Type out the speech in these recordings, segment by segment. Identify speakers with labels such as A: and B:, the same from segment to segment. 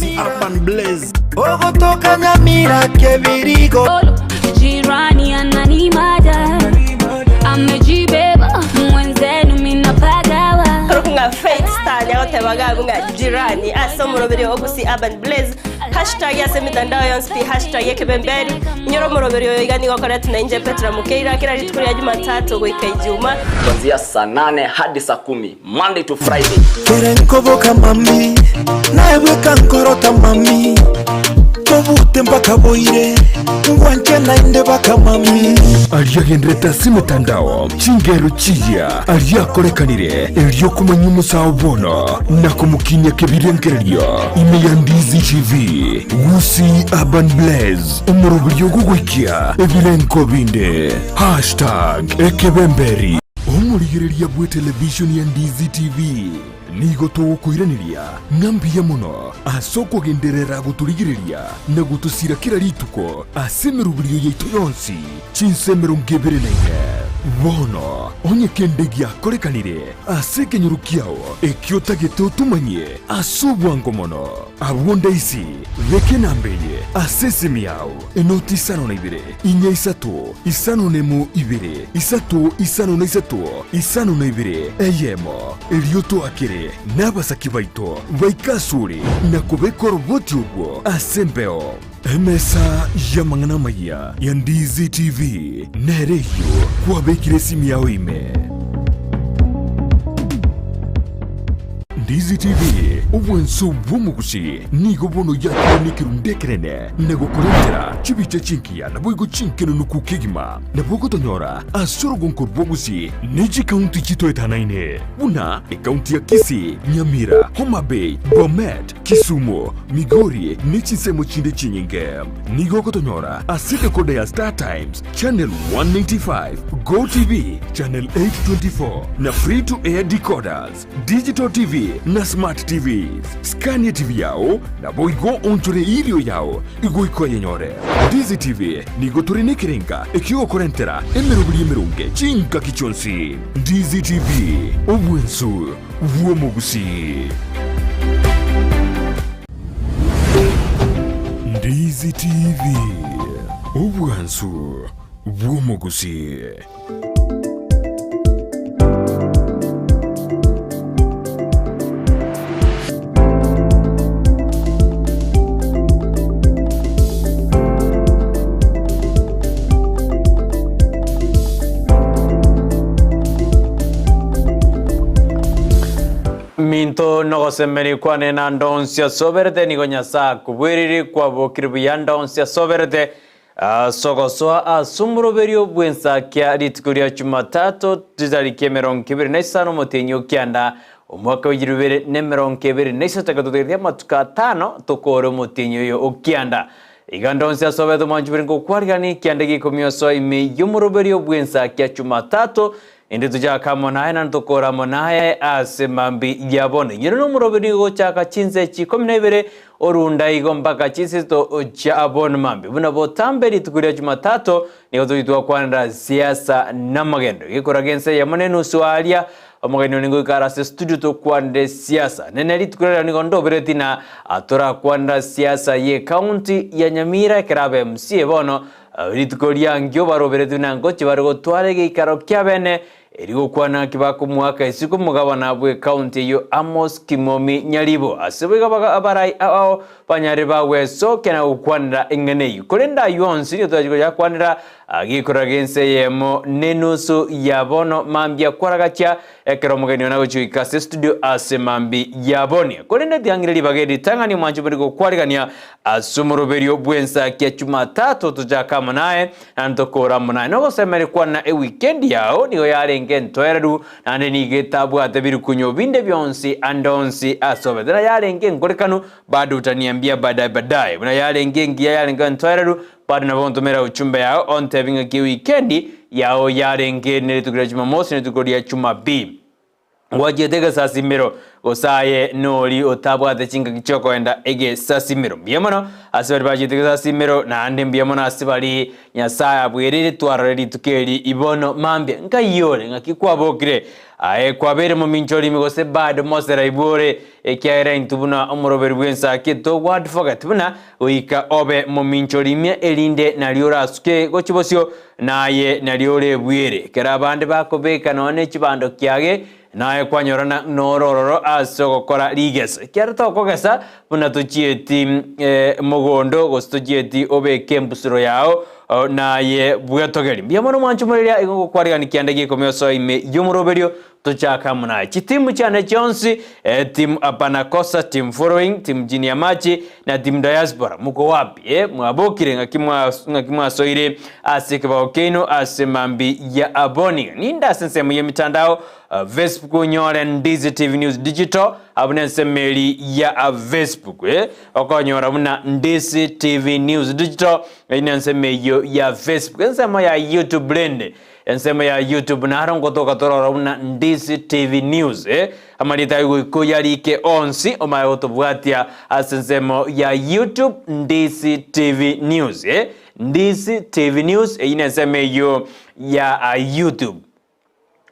A: Gusii Urban Blaze.
B: Ogotoka Nyamira kebirigo.
C: Jirani ananimada, amejibeba mwenzenu minapagawa.
D: Korokwa ng'a Faith Star niagoteba iga abwo ng'a Jirani ase omoroberio o Gusii Urban Blaze, Hashtag ase emitandao yonsi pi hashtag ekebemberi. Inyora omoroberio oyo iga nigo okoretwa nainche Petra Mukeira kera rituko ria Jumatatu goika Ijumaa.
E: Kuanzia saa nane hadi saa kumi Monday to Friday.
B: Kere nkoboka mami, naye bweka nkorota mami, tobute mpaka boire, ngwanche naende baka mami.
F: Aria agenderete ase emetandao, chingero chiya aria akorekanire, erio komanya omosao bono na komokinia kebirengererio ime ya Ndizi TV, Gusii Urban Blaze, omoroberio ogogoikia ebirengo binde. Hashtag Ekebemberi. Omorigereria bw'etelevishoni ya Ndizi TV, nigo togokoiraneria ng'a mbuya mono ase okogenderera gotorigereria na gotosira kera rituko ase emeroberio yaito yonsi chinsa 24. Bono onye kende giakorekanire ase ekenyoro kiao ekio otagete otomanyie ase obwango mono, abwo ndaisi beka enamba eye ase esimi yao, enoti isano na ibere, inya isato, isano nemo ibere, isato isano na isato, isano na ibere, eyemo. Erio toakere nabasaki baito baike asore na kobeka oroboti orwo ase embeo. Emesa y'amang'ana amayia ya Ndizi TV nere eyio kwabekire esimi yao ime. Ndizi TV, obwanso bw'omogusi, nigo bono yakire nekerundu ekenene na gokorentera chibicha chingiya naboigo chinkenunuku kegima. Nabo ogotonyora ase orogonko rw'obogusi ne chikaunti chitoetanaine buna ekaunti ya Kisii, Nyamira, Homa Bay, Bomet, Kisumu, Migori ne chinsemo chinde chinyinge. Nigo ogotonyora ase decoder ya Star Times, Channel 195, Go TV, Channel 824 na Free to Air decoders, Digital TV na Smart TVs. Skania TV yao naboigo onchore erio yao igoika oyenyore. Ndizi TV nigo tore nekerenga ekiogokorentera emeroberi emeronge chingaki chionsi. Ndizi TV, obwensu bw'omogusii. Ndizi TV, obwansu bw'omogusii.
G: Minto nogosemeria kwane naende onsi asoberete, nigo Nyasae akobwerire kwabokire buya ande onsi asoberete, ase ogosoa ase omoroberio bw'ensakia rituko ria Chumatato chitariki emerongo ebere na isano omotienyi o kianda omwaka wa elifu ibere na emerongo ebere na isato ekatotegereria amatuko atano tokoore omotienyi oyo o kianda. Iga ande onsi asoberete omwanchi bore ngokwarigania ekianda gia osoa ime y'omoroberio bw'ensakia Chumatato Inde tochake amo naye na ntokore amo naye ase mambia ya bono. Inyore nomoroberi gochaka chinsa echi ikomi na ibere orunda igo mpaka chinsa chia bono mambia. Buna botambe rituko ria Jumatatu nigo tochi twakwanera siasa namagendo. Gekora gensa eyemo na enusu aaria omogeni one ngoika ase studio tokwanere siasa. Nene rituko riria nigo ndobereti na torakwanera siasa ye county ya Nyamira ekero abe MCA bono Rituko riankio baroberetwe na ngochia bare gotwara egeikaro kiabene, erio gokwana ng'aki bakomoaka isiko omogabana bw'ecounty eyio Amos Kimomi Nyaribo. Ase boigo abarai ao banyare bagwesokia na gokwanera eng'ana eyio. Korende ayio onsi nigo togachia koyakwanera gekorera gense eyemo nenusu ya bono mambia kwaragachia Ekero omogeni one agochia goika ase estudio ase mambia ya bono. Korende tiang'ire ribaga eri ritang'ani omwancho bori gokwarigania ase omoroberio bw'ensakia Chumatatu tochake amo naye naende tokore amo naye. Nogosemeria kwana ewikendi yao nigo yarenge entoereru naende nigo etabwate birukunyo binde bionsi ande onsi ase obete na yarenge enkorekanu bado utaniambia baadaye baadaye buna yarenge engiya yarenge entoereru Bado nabo ontomera uchumbe yao ontebi ng'aki ewikendi yao yarenge ne rituko ria Jumamosi ne rituko ria Jumapili. Gwachiete egesasimero, gose aye nori otabwate chingaki chi'okoenda egesasimero. Mbuya mono ase baria bachiete egesasimero, naende mbuya mono ase baria Nyasae abwereire twarore rituko eri bono mambia. Nkai ore? Ng'aki kwabokire? Aye kwabeire momincha orimi gose bado mosera ibwore, ekiagera intwe buna omoroberi bw'ensaki togwadfogeti buna goika obe momincha orimia erinde nario orasuke gochia bosio Naye nario orebwere, ekero abande bakobeka nonya ne chibando kiage, naye kwanyora ng'a nore ororo ase ogokora rigesa. Ekiagera tokogesa buna tochieti mogondo, gose tochieti obeke embusuro yao, naye bwetogerie. Mbuya mono mwanche omoreria, igo ngokwarigania kianda gi'ekomi osoe ime y'omoroberio, Tochake amo naye. Chitimu chiane chionsi, team Hapana Kosa, team Following, team Junior Machi, na team Diaspora, moko wapi? Eh, mwabokire ng'aki mwa ng'aki mwasoire ase ekebao kiaino ase mambi ya aboni. Ninde ase ensemo y'emitandao, uh, Facebook onyore Ndizi TV News Digital, abwo nensemo eri ya uh, Facebook. Eh, okonyora buna Ndizi TV News Digital, eyio nensemo eyio ya Facebook. Ensemo ya YouTube rende, Ensemo ya YouTube naro ngotoka tororo buna Ndisi TV News. Eh, amarieta aye goika oyarike onsi omaye gotobwatia ase ensemo ya YouTube Ndisi TV News. Eh, Ndisi TV News eyio nensemo eyio ya ah, YouTube.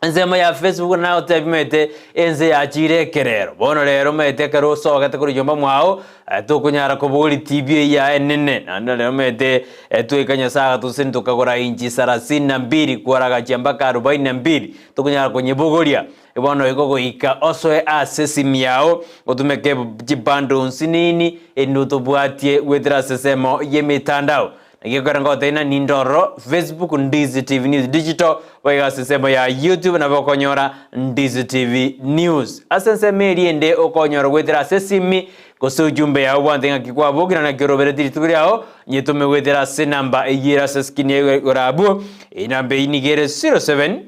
G: Ensemo ya Facebook nagotebia omanyete ense yachire ekerero. Bono rero omanyete ekero osogete korwa nyomba mwao Tokonyara kobogoria TV eyio yaye enene, naende rero omanyete twaika Nyasae agatosesenia tokagora inchi sarasini na mbili kwaragachia mpaka arobaini na mbili, tokonyara konyebogoria. Bono igo goika osoe ase esimi yao, otumeke chibundles nini erinde otobwatie goetera ase ensemo y'emetandao. Naki ekero ngotebia ng'a ninde ororo Facebook Ndizi TV News Digital, boigo ase ensemo ya YouTube nabo okonyora Ndizi TV News. Ase ensemo eria ende okonyora goetera ase esimi gose ujumbe yao bwante ng'aki kwabokire naki orobereti rituko riao, nyetome goetera ase enamba eyio ere ase eskrini yago igoro abwo. Enamba eyio nigo ere 07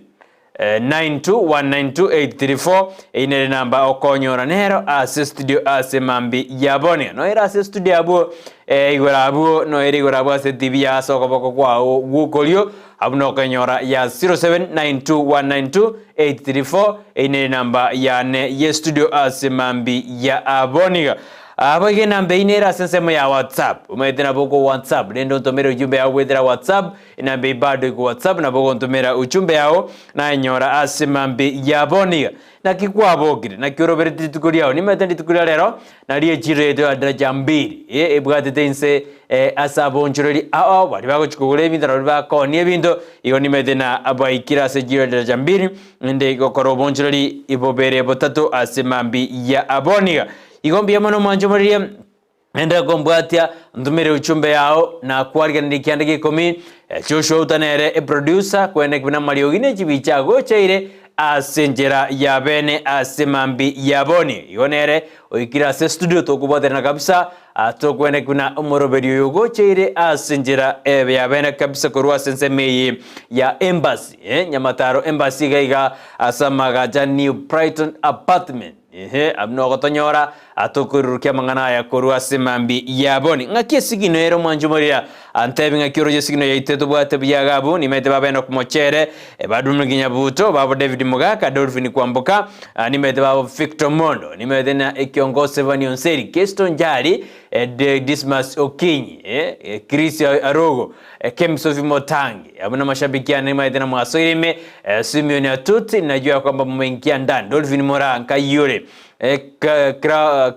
G: 92192834 eyio nere namba okonyora nero ase studio ase mambi ya bono noere ase studio abwo eh, igoro abwo noere igoro abwo ase tv ya ase okoboko kwao gwokorio abwo nokonyora ya 0792192834 eyio nere namba yane ye studio ase mambi ya aboniga Abo iga enamba eyio nere ase ensemo ya whatsapp omanyete nabo oko whatsapp rende ontomere ujumbe yao goetera whatsapp Enamba eye bado iko WhatsApp nabo ogontomera ujumbe yao nayenyora ase mambi ya bono iga. Naki kwabokire? Naki orobereti rituko riao? Nimanyete rituko ria rero nario echiro yaito ya daraja mbili eh, ebwatete inse eh, ase abonchoreri ao baria bagochia kogora ebinto na baria bakoonia ebinto, igo nimanyete na abaikire ase echiro ya daraja mbili inde gokora obonchoreri bobere botato ase mambi ya bono iga. Igo mbuya mono mwanche moririe. Naende kombwatia, ntumere uchumbe yao, na kwarigereria ekianda gia ikomi, Joshua Outa nere eproducer, kwene buna amariogi ne chibicha agocheire ase enchera ya bene ase mambi ya boni. Igo nere oikire ase studio tokobwaterana kabisa, tokwene buna omoroberi oyo ogocheire ase enchera ya bene kabisa korwa ase ensemo eye ya Embassy, Nyamataro Embassy iga iga ase amagacha New Brighton Apartment. Ehe, abwo nogotonyora atokoirurukia amang'ana aya korwa ase mambi ya boni. Ng'aki esigino ere omwancho moria? Antebi ng'aki oroche esigino yaito etobwate buya iga abwo, nimaete baba Enock Mochere, Badumigi Nyabuto, babo David Mogaka, Dolphin Kwamboka, nimaete babo Victor Mondo, nimaete na ekiongosi Evani Onseri, Kesto Njari, Dismas Okinyi, Chris Arogo, Kemsofi Motangi, abwo namashabiki ane nimaete namwasoire ime, Simeon Atuti, najua ya kwamba mmeingia ndani. Dolphin Moraa Nkayore,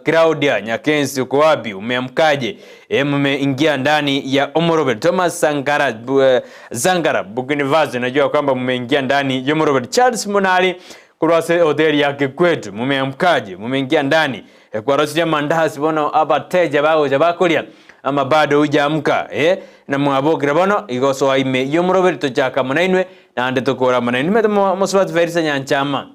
G: Claudia Nyakensi uko wapi? Umeamkaje? Mmeingia ndani ya Omoroberi. Thomas Sankara, Sankara Burkina Faso, najua kwamba mmeingia ndani ya Omoroberi. Charles Monali korwa ase hoteli ya Kikwetu, mumeamkaje? Mmeingia ndani. Kwarosirie amandasi bono abateja bagocha bakoria ama bado hujaamka eh, na mwabokire bono igo soa ime y'omoroberi tochaka amo nainwe naende tokore amo nainwe. Nimanyete mosubati Felisa Nyanchama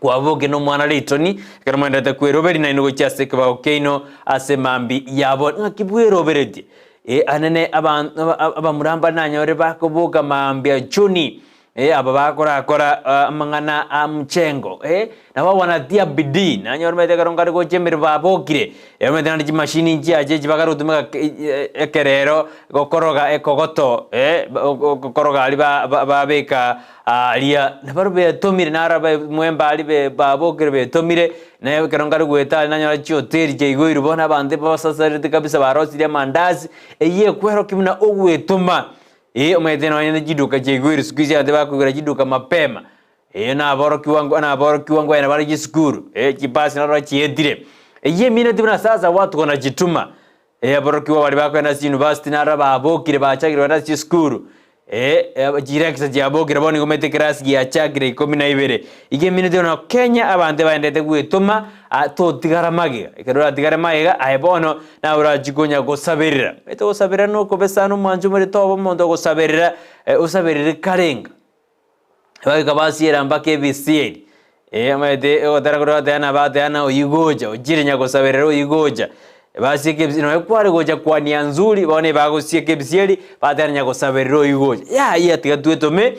G: kwabokire nomwana Layton ekero mwenderete kweroberi nainwe gochia ase ekebao kiaino ase mambi yabo ng'aki bweroberetie eh, anene abamura mbare nanyore bakoboka mambia chuni. Eh, aba bakorakora amang'ana a mchengo, eh, nabo wanatia bidii, nanyora omanyete ekero nkare gochia emeremo babokire, omanyete naende chimashini nchiacha echi bakare gotumeka ekerero gokoroga ekogoto, gokoroga aria ba- ba- babeka aria, nabarobwo betomire naro abe mwembe aria be babokire betomire, na ekero nkare goeta aria nanyora chihoteli chiaigoirwe bono abanto babasasarete kabisa barosirie amandasi, eywo ekwerokia buna ogwetoma. Ee, omanyete nonya ne chiduka chiaigwere siku hizi abanto bakoigora chiduka mapema, ee naborokigwa nko naborokigwa nkoenda bare chisukuru, ee chibasi naro chietire. Eyio emineti buna sasa watu wanajituma, ee aborokigwa baria bakoenda ase university naro babokire bachakire kogenda ase chisukuru, ee chilecture chiabokire bono nigo omanyete eclass giachakire ikomi na ibere. Igo emineti bono Kenya abanto baendete gwetoma totigara magega, ekero oratigare magega aye bono Naye orachie konya gosaberera. Omanyete gosaberera nokobe sana omwancho omorete toba omonto ogosaberera, osaberere karenga. Bagaika basiera mpaka ebisieri, omanyete ogotera koria bateba na bateba na oyio gocha, ochire nyagosaberera oyio gocha. Basieka ebisieri, nonya kware gocha kwania nzuri, bono ebagosieka ebisieri, bateba nyagosaberera oyio gocha. Yaya tiga twetome,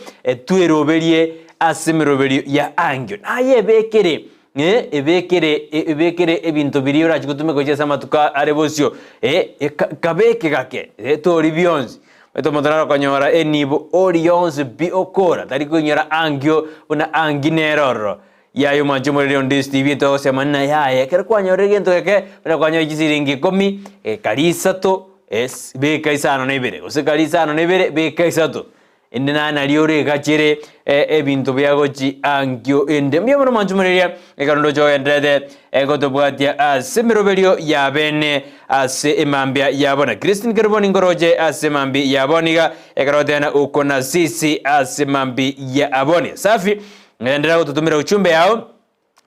G: tweroberie ase emeroberio ya angio. Naye ebekere. Ee, ebekere, ebekere ebinto biria orache gotumeka gochia ase amatuko are bosio, ee, eka- kabeke gake, ee, tori bionsi. Omanyete omonto naro okonyora enibo ori yonsi pi okora, tari koinyora ankio buna anki nere ororo. Yaya omwanche omoreri onde Steve togosemania na yaya, ekero kwanyorire egento geke, buna kwanyorire chisiringi ikomi, karia isato, esi beka isano na ibere, gose karia isano na ibere, beka isato. Inde naye nario oregachere ebinto biagochi ankio ende. Mbuya mono mwanche omoreria, ekero ndoche ogenderete gotobwatia ase emeroberio ya bene ase emambia ya bono. Christine Kerubo ninkoroche ase emambi ya bono iga, ekero otena uko na sisi ase emambi ya bono. Safi, enderera gototomera uchumbe yao.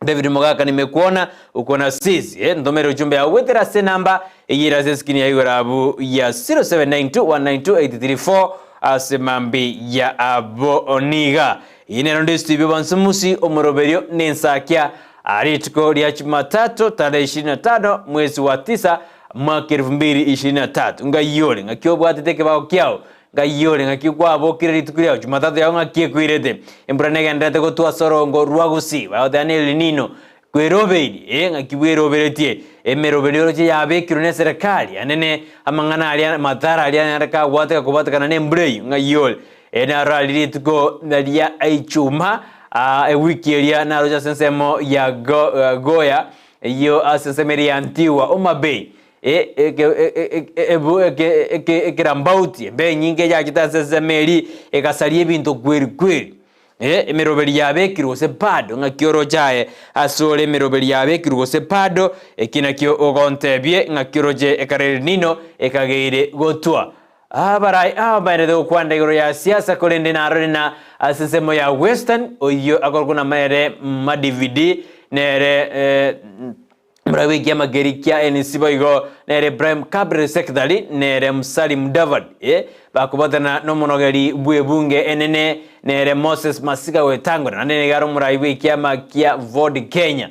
G: David Mogaka nimekuona uko na sisi eh, ntomere ujumbe yao gwetera ase enamba eyio ere ase eskrini ya igoro abwo ya 0792192834 ase mambi ya abo niga. Iyi nero nde studio bonsi omoroberio nensakia rituko ria Jumatatu tarehe 25 mwezi wa tisa mwaka 2023 ngai ore ng'aki obwatete ekebao kiao Ngai ore, ng'aki kwabokire rituko riao, Jumatatu yao ng'aki ekoirete? Embura negendererete gotwa ase orongo rwa gusii, bagoteba ne El Nino kwerobeiri, ee, ng'aki bweroberetie? Emeroberio oroche yabekirwe neserekari, anene amang'ana aria amatara aria nere kagwateka kobwatekana nembura eyio, ng'ai ore? Ee, naro aria rituko ria Ijumaa, ewiki eria naroche ase ensemo ya Goya, eyio ase ensemo eria ya Antigua, Homa Bay, Ekerambauti, embeo enyinge yachete ase ensemo eria, egasaria ebinto kweri kweri. Emeroberi yabekirwe gose bado, ng'aki oroche aye asore emeroberi yabekirwe gose bado, eki nakio ogontebie, ng'aki oroche ekare El Nino ekageire gotwa. Abarai aba mbaenderete gokwana igoro ya siasa korende narore na ase ensemo ya Western, oyio akorokwa namaere Mudavadi nere Omorwani bw'ekiama keria kia NC boigo nere Ibrahim Kabre Secretary nere Musalia Mudavadi eh, bakobatana nomonogeri bw'ebunge enene nere Moses Masika Wetangula naende nigo are omorai bw'ekiama kia Ford Kenya.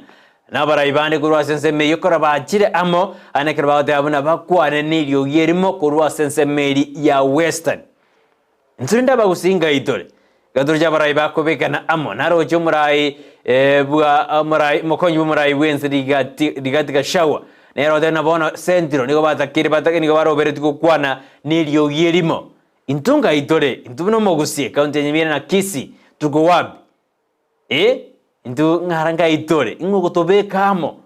G: Na abarai bande korwa ase ensemo eyio ekero bachire amo aye nekero bagoteba buna bakwane neriogi erimo korwa ase ensemo eria ya Western. Intwe rende abagusii ngai tore, iga toroche abarai bakobekana amo, naroche omorai bwa omorai omokonyi bw'omorai bw'ense Rigati Rigati Gachagua, nere otebe na bono Central nigo batakire batake nigo baroberetie gokwana neriogi erimo. Intwe ngai tore, intwe buna omogusii, ekaunti ya Nyamira na Kisii, tuko wapi? Eh, intwe ng'ara ngai tore, ing'o ogotobeka amo?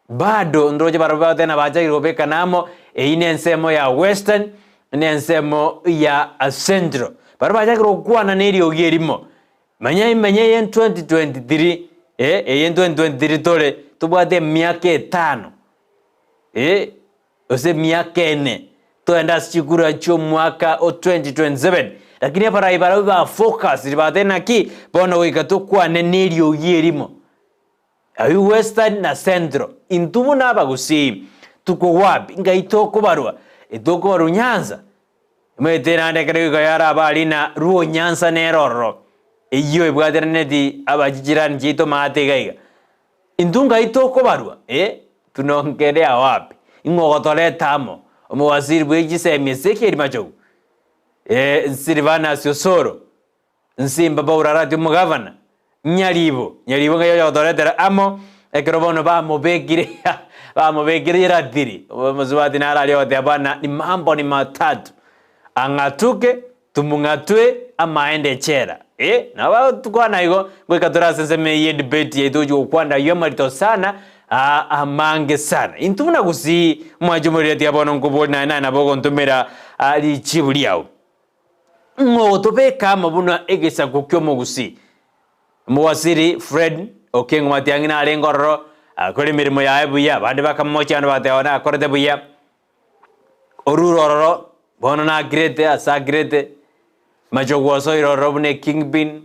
G: Bado ndoche barabwo bagoteba na bachakire kobekana amo, eyio nensemo ya Western, nensemo ya Central. Barabwo bachakire gokwana neriogi erimo. Manya manya eye 2023, eh, eye 2023 tore, tobwate emiaka etano, eh. gose emiaka ene, togende ase chikura chi'omwaka o 2027, lakini abarai barabwo ba focus batebe naki bono goika tokwane neriogi erimo, aywo Western na Central, intwe buna abagusii tuko wapi? Ngai tokobarwa? Etokobarwa Nyanza? Omanyete naende ekero goika yaraba aria na Luo Nyanza nere ororo, eyio ebwateraneti abachichirani chiaito maate iga iga. Intwe ngai tokobarwa? Ee, tunaongelea wapi? Ing'o ogotoreta amo? Omowaziri bwe chisemi Ezekiel Machogu? Ee, Silvanus Osoro? Nsimba Paul Arati omogavana, Nyaribo, Nyaribo ng'ai oyo otoretera amo, ekero bono bamobekire bamobekire eratiri, omosubati naro aria ogoteba bana ni mambo ni matatu, ang'atuke, tumung'atwe, ama aende echela. Eh, nabo bagotokwana igo, goika tore ase ensemo eye y'edebate yaito gochia gokwana ayio amarito sana, aa amange sana. Intwe buna gusii, mwanche omoriri tiga bono nkoborie naye naye nabo ogontomera richibu riao. Ng'o otobeka amo buna egesaku ki'omogusii? Omowasiri Fred Okengo Matiang'i narenge ororo akore emeremo yaye buya, abande bakamomochia abande bagateba bono akorete buya. Orure ororo bono nakirete ase akirete, Machogu osoire ororo buna ekingpin,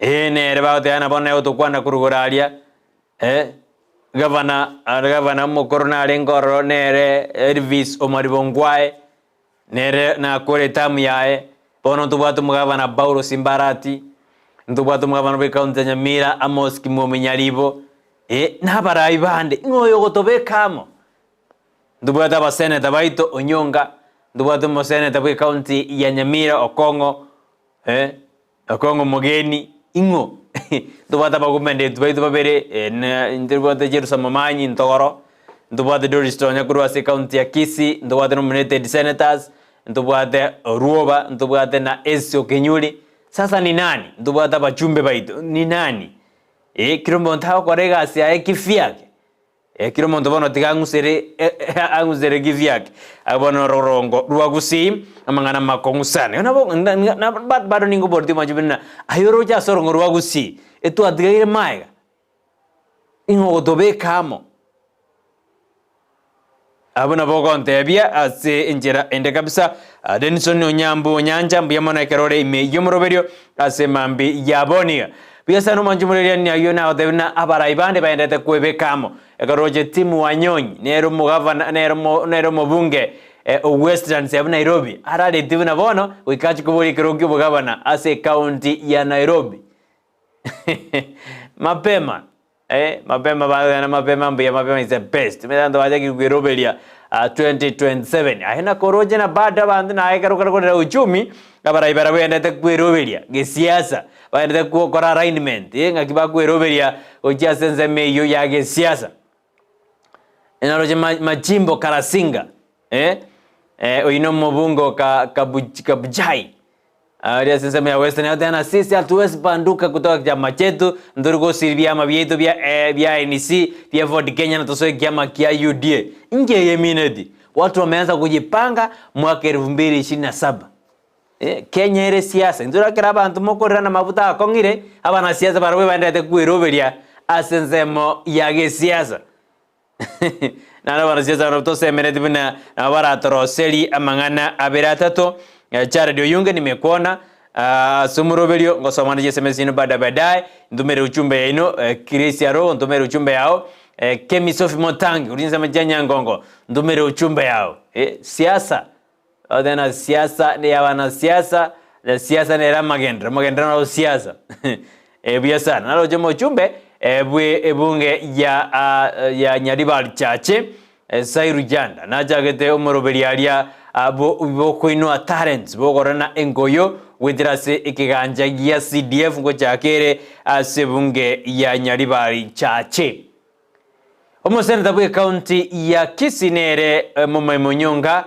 G: ee nere bagoteba ng'a bono nere otokwana korwa igoro aria, gavana gavana omokoro narenge ororo nere Elvis Omariba Ongwae. Nere nakore etamu yaye. Bono ntobwate omogabana Paulo Simbarati, ntobwate omogabana bw'ekaunti ya Nyamira Amos Kimwomi Nyaribo, eh, na abarai bande. Ng'o oyo ogotobeka amo? Ntobwate abaseneta baito Onyonga, ntobwate omoseneta bw'ekaunti ya Nyamira Okong'o, eh, Okong'o Mogeni, ing'o? Ntobwate abagomendetu baito babere, eh, na ntobwate Jerusa Momanyi Ntogoro, ntobwate Doris Tonya korwa ase ekaunti ya Kisii, ntobwate nominated senators, ntobwate Orwoba, ntobwate na Esio Kinyuri. Sasa ni nani? Ntobwate abachumbe baito, ni nani? Eh, kera omonto agokora egasi yaye kivyake. Ekero omonto bono tiga ang'usere ang'usere kivyake, abwo bono ororongo rwa gusii, amang'ana amakong'u sana. Igo nabo bado ningoboretie omwanchi buna aye oroche ase orongo rwa gusii, etwatigaire maega, ing'o ogotobeka amo? Abwo nabo ogontebia ase enchera ende kabisa. Denison Onyambu Onyancha, mbuya mono ekero ore ime y'omoroberio ase mambi ya boniga. Buya sana omwanchi omoreriani ayio nagotebia buna abarai bande baendete kwebeka amo. Ekero roche Tim Wanyonyi nere omogavana nere omo nere omobunge o Westlands abwo Nairobi araretie buna bono goika achie koboria ekerogo ki'obogavana ase ecounty ya Nairobi. Mapema Eh, mapema bagana mapema mbuya mapema is the best. Mbe abanto bachakire kweroberia ah, 2027. Aye nakoroche na bado abanto naye ekero okare korera uchumi, abarai baria baendete kweroberia gesiasa, baendete gokora alignment, eh, ng'aki bakweroberia gochia ase ensemo eyio ya gesiasa. Naroche ma- Machimbo Karasinga, eh, eh, oyio na omobunge o Ka- Kabuj- Kabuchai. Aria ase ensemo ya Western agoteba na sisi hatuwezi banduka kutoka kiama chetu, ntori gosiria biama biaito bia eh, bia ANC, bia Ford Kenya na tosoe kiama kia UDA. Inki eye emineti? Watu wameanza kujipanga mwaka elfu mbili ishirini na saba. Eh, Kenya ere siasa. Intwe ekero abanto mokorera na mafuta akong'ire, abanasiasa barabwo baenderete kweroberia ase ensemo ya gesiasa. Naende abanasiasa barabwo tosemereti buna nabo baratoroserie amang'ana abere atato. Eh, Jared Oyunge nimekuona ah, ase omoroberio ngosoma ne chisms ino baada baadaye ntumere ujumbe yaino eh, Chris Aro ntumere ujumbe yao eh, Kemi Sophie Motangi uri nsemo chia Nyangongo ntumere ujumbe yao eh, siasa Ote na siasa ne yabanasiasa, na siasa nere amagenderero, amagenderero naro siasa. Eh, buya sana. Naroche omochumbe eh, bwe ebunge ya ah, ya Nyaribari Chache eh, Sairu Janda nachagete omoroberi aria ah, bo- bokoinua talents bokorana engoyo goetera ase ekeganja gia CDF ngochaka ere ase ebunge ya Nyaribari Chache. Omoseneta bw'ecounty ya Kisii nere Mumai Munyonga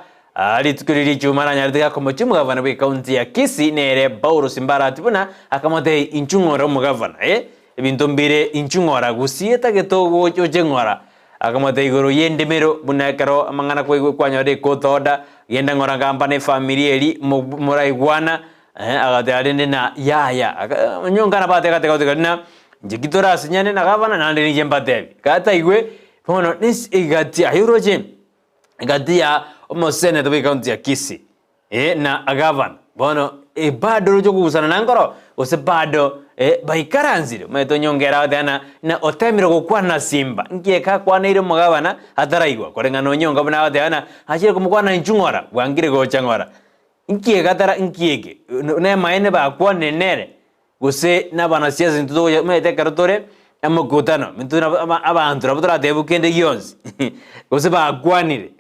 G: rituko riria echuma aranyarete gakomochia omogavana bw'ecounty ya Kisii nere Paul Simbarati buna akamotebia inchu ng'ora omogavana eh ebinto mbire inchu ng'ora gusii etagete oche ng'ora akamotebia igoro y'endemero buna ekero amang'ana kwaigwe kwanyora ecourt order genda ng'ora gamba na efamiri eri moraigwana Agateba rende na yaya, Munyonga nabo ateba gateba goteba na inche ki torasinyane na gavana naende ninche mbatebi. Gataigwe bono nins egati aye oroche egati ya omoseneta bwe county ya Kisii eh na gavana bono eh bado oroche okogusana na nkoro gose bado eh baikaransire omanyete onyonga ere agoteba na na otemire gokwana simba nki eke akwaneire omogavana ataraigwa koreng'ana onyonga buna agoteba na achire komokwana inchu ng'ora bwangire gocha ng'ora. Inki egatara inki eke? Nemaene bakwanire nere, gose nabanasiasa intwe togocha omanyete ekero tore Emokutano, intwe nabo ama abanto nabo toratebiwe kende gionsi, gose bakwanire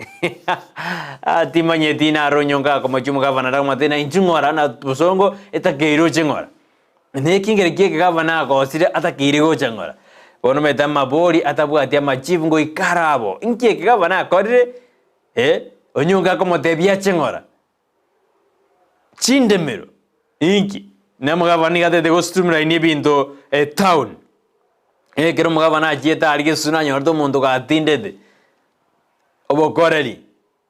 G: ah timanyeti naro onyonka akomochia omogavana ndakomotebia na inchuo ng'ora na bosongo etakeire oche ng'ora. Na ekengere kia ekegavana agosire atakeire gocha ng'ora. Bono omanyete amabori atabwati amachibu ngoika are abo, inki ekegavana akorire eh, onyonka akomotebia ache ng'ora. Chindemero, inki? Na omogavana nigo atagete go streamline ebinto etown. Ekero omogavana achiete aria gesusu nanyorete omonto gatindete, obokoreri,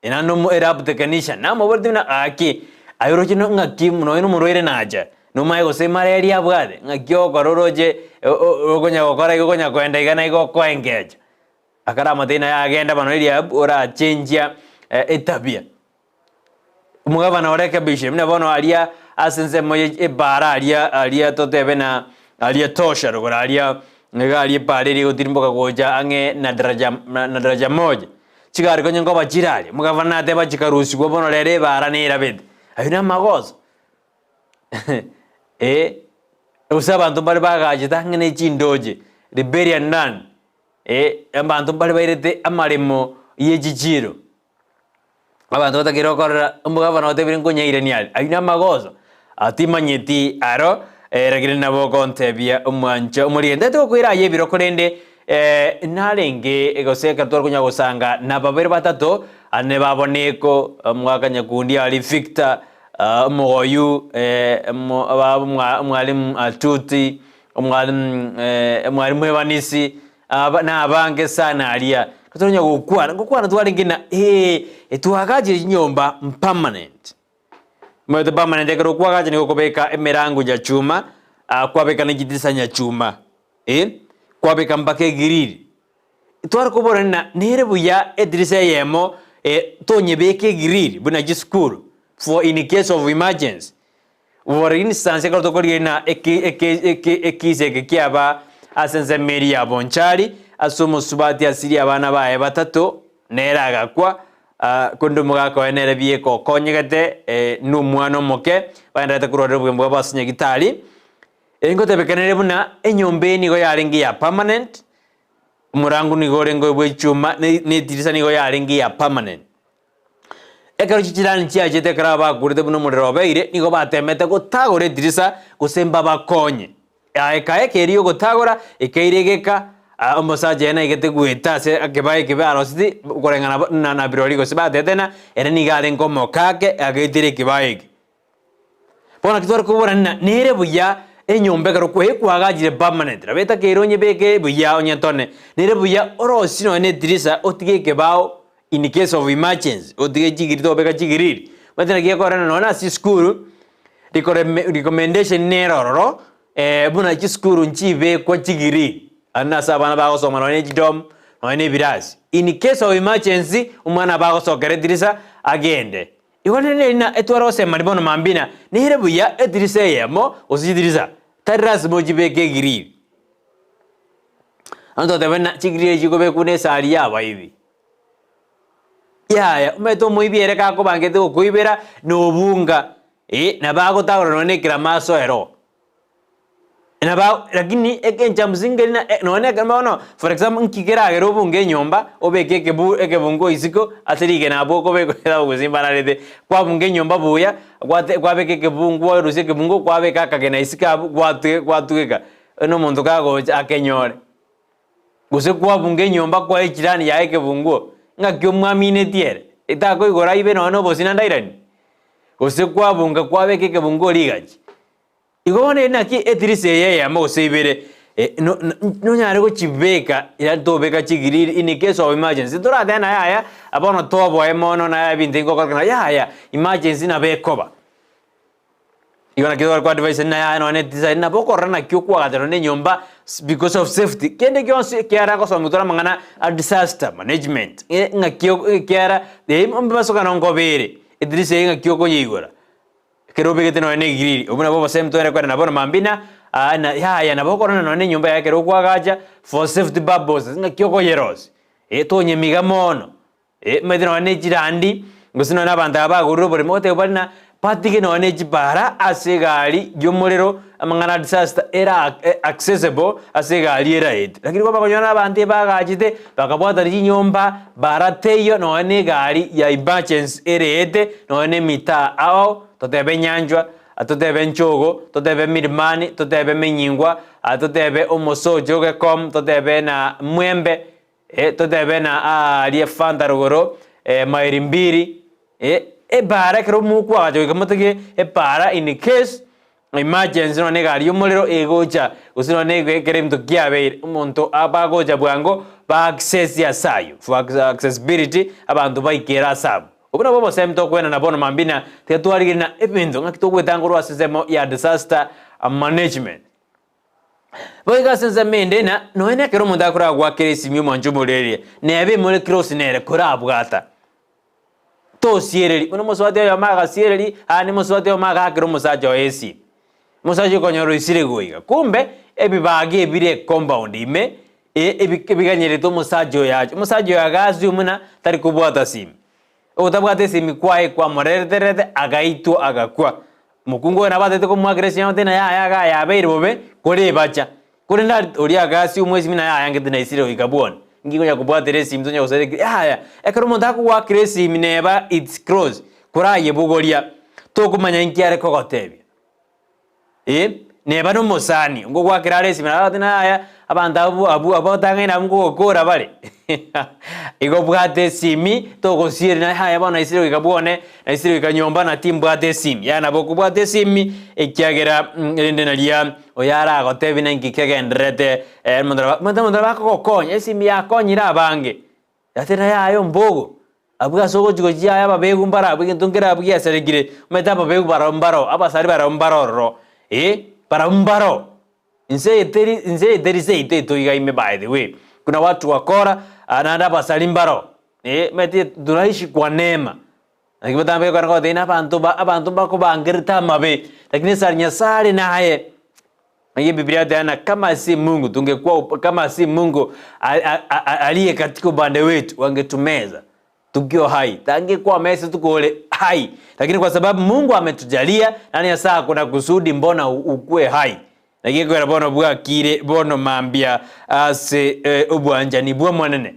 G: naende omo elab technician, namoboretie buna gaki, aye oroche no ng'aki nonye na omorwaire nacha, nomanye gose malaria abwate, ng'aki ogokora oroche okonya gokora iga okonya koenda iga na iga okoengecha. Akaramotebi naye agende bono Eliab orachenchia etabia. Omogabana orekebishe buna bono aria ase ensemo ye ebaara aria aria totebe na aria tosha rogoro aria nigo aria ebaara eria egotirimboka gocha ang'e na daraja na daraja moja. Chigari konya nkoba chire aria, omogabana nateba chikarusigwa bono rero ebaara nerabete. Ayio namagoso eh, gose abanto mbare bagachete ang'e ne chindoche, Liberian land, eh, abanto mbare bairete amaremo ye chichiiro. Abanto batakeire gokorera omogabana otebire nkonyairania are, ayio namagoso, timanyeti aro, lakini nabo ogontebia omwancha omorige. Ntagete gokoira aye ebiro korende narenge gose ekero tware konya gosanga na babere batato, ane baboneko, omogaka nyakundi aria Victor, omogoyu omwalimu Atuti, omwalimu omwalimu Evanisi, Aba nabange sana aria, totonya gokwana, ngokwana twarenge na ee, etwagachire chinyomba permanent. Omanyete permanent ekero okwagacha nigo okobeka emerango nyachuma, ah kwabeka na chidirisa nyachuma, eh, kwabeka mpaka egiriri. Tware kobora ng'a nere buya edirisa eyemo tonyebeke egiriri buna chisukuru for in case of emergency. For instance, ekero tokorigereria na eke eke eke ekisa eke kiaba ase ensemo eria ya Bonchari, ase omosubati asirie abana baye batato, nere agakwa, ah, korende omogaka oye nere bieka okonyegete eh, na omwana omoke, bagendererete korwarera obogima bwabo ase nyagitari. Ngotebekanere buna enyomba eye nigo yarenge ya permanent, omorango nigo orenge oyo bwa echuma, ne ne etirisa nigo yarenge ya permanent. Ekero chichirani chiachete ekero abakurete buna omorero obeire, nigo bateemete gotagora edirisa gose mbabakonye. Ekae ekeria ogotagora, ekeira egeka, ah, omosacha ere naigete goeta ase ekebago ekebe aroseti koreng'ana bo na na birori gose batete ng'a ere nigo arenge omokake agaetera ekebago eke. Bono naki tware kobora ng'a nere buya enyomba ekero kwa ekwagachire permanent, nabo etakeire onyebeke buya onyetone, nere buya orosie nonye na edirisa otige ekebao in case of emergency, otige chigiri tobeka chigiriri. Omanyete naki gekorana nonye na ase chisukuru, rikoreme recommendation nere ororo buna chisukuru nchibekwa chigiriri, aria nase abana bagosoma nonye na echidom, nonye na ebirasi. In case of emergency, omwana nabo agosokera edirisa agende. Igo rende ng'a etware gosemania bono mambia ng'a nere buya edirisa eyemo gose chidirisa, tari lasima ochibeke egiriri. Bono totebe ng'a chigiriri echi chikobekwa buna esari ya abaibi. Yaya, omanyete omoibi ere gakobangete gokoibera na obunga, eh, nabo agotagora nonye na ekerama asoere oo. Nabo lakini ekencha msingi na nonye na ekero bono for example nki keragere obunge enyomba obeke ekebu ekebungo isiko ase rigena abwo okobeka gose mbararete, kwabunga enyomba buya gwate kwabeka ekebungo kwarusia ekebungo kwabeka akagena isiko abwo gwatwe gwatweka, onye omonto kagocha akenyore. Gose kwabunga enyomba kwaa echirani yaye ekebunguo, ng'aki omwaminetie ere, etakoigora aibe nonye na obosio naende airanie? Gose kwabunga kwabeka ekebunguo rigachi. Igo bono ere naki etirisa eye eyemo gose ibere nonyare gochibeka yaani tobeka chigiriri in case of emergency toratebe na yaya bono toboe mono na ebinto ngokorekana yaya emergency nabo ekoba. Igo naki tore koadvise na yaya nonye etirisa ere nabo okorora naki okoagacha nonye enyomba because of safety kende gionsi ekiagera agosomia tore amang'ana a disaster management ng'aki ekiagera mobasokano nkobere etirisa eye ng'aki okonyeigora. Ekero obegete nonya negiriri, obwo nabwo obosemi tware korenda bono mambia na aa na yaya nabo okorenda nonya nenyomba yaye ekero okoagacha for safety purposes ng'aki okoyerosia, eh tonyemiga mono, eh omanyete nonya ne chirandi, gose nonya na abanto aba bagorire oboremo goteba bare na. Batige nonya ne chipara ase egari y'omorero, amang'ana a disaster ere accessible ase egari eraete. Lakini igo bakonyora abanto ebagachete, bakabwatana chinyomba, bara teiyo nonya ne egari ya emergency ereete, nonya ne emitaa ao, totebe Nyanchwa, totebe Nchogo, totebe Milimani, totebe Menyingwa, totebe Omosocho Gekom, totebe na Mwembe, totebe na aaria Fanta rogoro, Mairi Mbiri, Epaara ekero mokwagacha goika motige epaara in case emergency nonya na egari y'omorero egocha gose nonya na ekero ebinto kiabeire omonto abagocha bwango ba access ase aywo for accessibility abanto baikere ase abwo. Obwo nabwo obosemi tokoenana bono mambia na tiga twarigereria na ebinto ng'aki togwetanga korwa ase ensemo ya disaster management. Boigo ase ensemo ende na nonya na ekero omonto akoragwakera esimi omwanche omorererie neba emore close nere korabwata. Tosiereri, buna omosubati oyomo agasiereri, aande omosubati oyomo agaakera omosacha oye esimi. Omosacha okonyora oisire goiga. Kumbe, ebibaga ebire ecompound ime, e- ebi ebiganyerete omosacha oyo ache. Omosacha oyo agaasio buna tari kobwata simi. Ogotabwata esimi kwaye kwamorereterete, agaitwa agakwa. Omokungu oyo nabo atagete komoakera esimi amotebie naye yaya igaa yabeire bobe, kore ebacha. Korende aria oria agasia omwesimi naye ayangete naisire goika bwone. Inki konya kobwatera esimi tonya gosaria ki yaya. Ekero omonto akogoakera esimi neba it's close, korayebogoria, tokomanya inki are kogotebia. Eh, neba nomosani, ngogoakera are esimi nabo agotebi naye yaya, abanto abwo abwo abwo otang'aine abwo nkogokora bare. Igo bwata esimi, togosieria naye yaya bono naisire goika bwone, Naisire goika nyomba na timbwate esimi. Yaya nabo okobwata esimi, ekiagera erinde naria oyo aragotebie ninki kegendererete omonto nabo omanyete omonto nabo akogokonya, esimi yakonyire abange, yateba yaya ombogo, abwo ase ogochi gochia yaya ababegu mbaro abwo egento nkere abwo giasarekire, omanyete ababegu barabwo mbaro, abasari barabwo mbaro ororo, eh, barabwo mbaro. Inse eye teri inse eye teri seito etoiga ime by the way, kuna watu wakora, naende abasari mbaro. Eh, omanyete tunaishi kwa neema. Naki botambe ekero ngotebia ng'a abanto ba abanto mbakobangerete amabe, lakini esari Nyasaye are naye. Naki Ebibilia egoteba ng'a kama si Mungu tungekuwa kama si Mungu a- a- aliye katika upande wetu wangetumeza tukiwa hai, tangekuwa mesa tukore hai, lakini kwa sababu Mungu ametujalia naende Nyasaye akona kusudi mbona ukue hai. Naki ekwera bono bwakire bono mambia ase obwanchani bw'Omonene.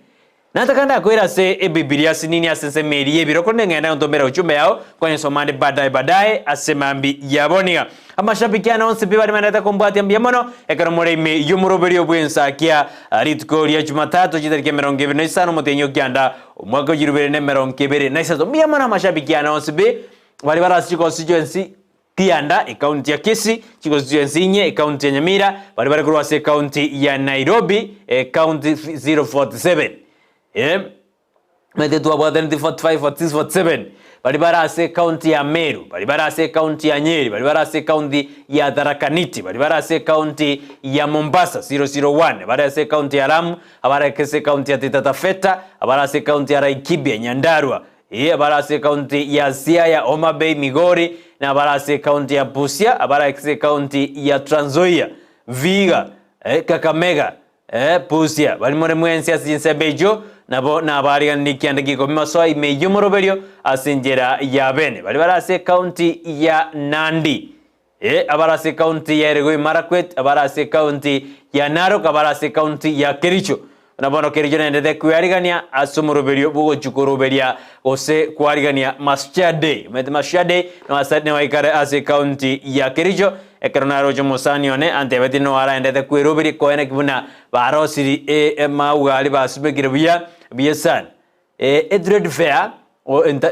G: Nataka ndakoire ase Ebibilia ase nini ase ensemo eria y'ebiro, korende ng'ende ntomere ujumbe yao, konyesoma ande baadaye baadaye ase mambi ya boniga. Amashabiki ane onsi pi baria bendete kombwatia mbuya mono, ekero more ime y'omoroberio bw'ensakia rituko ria Jumatatu chitariki 25 omotienyi o kianda omwaka o 2023. Mbuya mono amashabiki ane onsi pi baria bare ase chiconstituency Kianda, ekaunti ya Kisii, chiconstituency inye, ekaunti ya Nyamira, baria bare korwa ase ekaunti ya Nairobi, ekaunti 047. Eh, Omanyete twabwataneti 45, 46, 47. Baria bare ase ekaunti ya Meru, baria bare ase ekaunti ya Nyeri, baria bare ase ekaunti ya Tharaka Nithi, baria bare ase ekaunti ya Mombasa 001, abare ase ekaunti ya Lamu, abare ase ekaunti ya Taita Taveta, abare ase ekaunti ya Laikipia, Nyandarua, ee, abare ase ekaunti ya Siaya, Homa Bay, Migori, na abare ase ekaunti ya Busia, abare ase ekaunti ya Trans Nzoia, Vihiga, Kakamega, Busia, baria more mwensi ase chinsembe echio, nabo nabariganirie ekianda gi'ikomi masoa ime y'omoroberio ase enchera ya bene. Baria bare ase ekaunti ya Nandi, abare ase ekaunti ya Elgeyo Marakwet, abare ase ekaunti ya Narok, abare ase ekaunti ya Kericho. Buna bono Kericho naendete kwearigania ase omoroberio bw'ogochia koroberia gose kwarigania Mashujaa Day. Omanyete Mashujaa Day noikare ase ekaunti ya Kericho. Ekero naroche omosani one antebetie nigo araendete kweroberia koene ki buna barosiri amauga aria basumekire buya buya sana. Etrade fair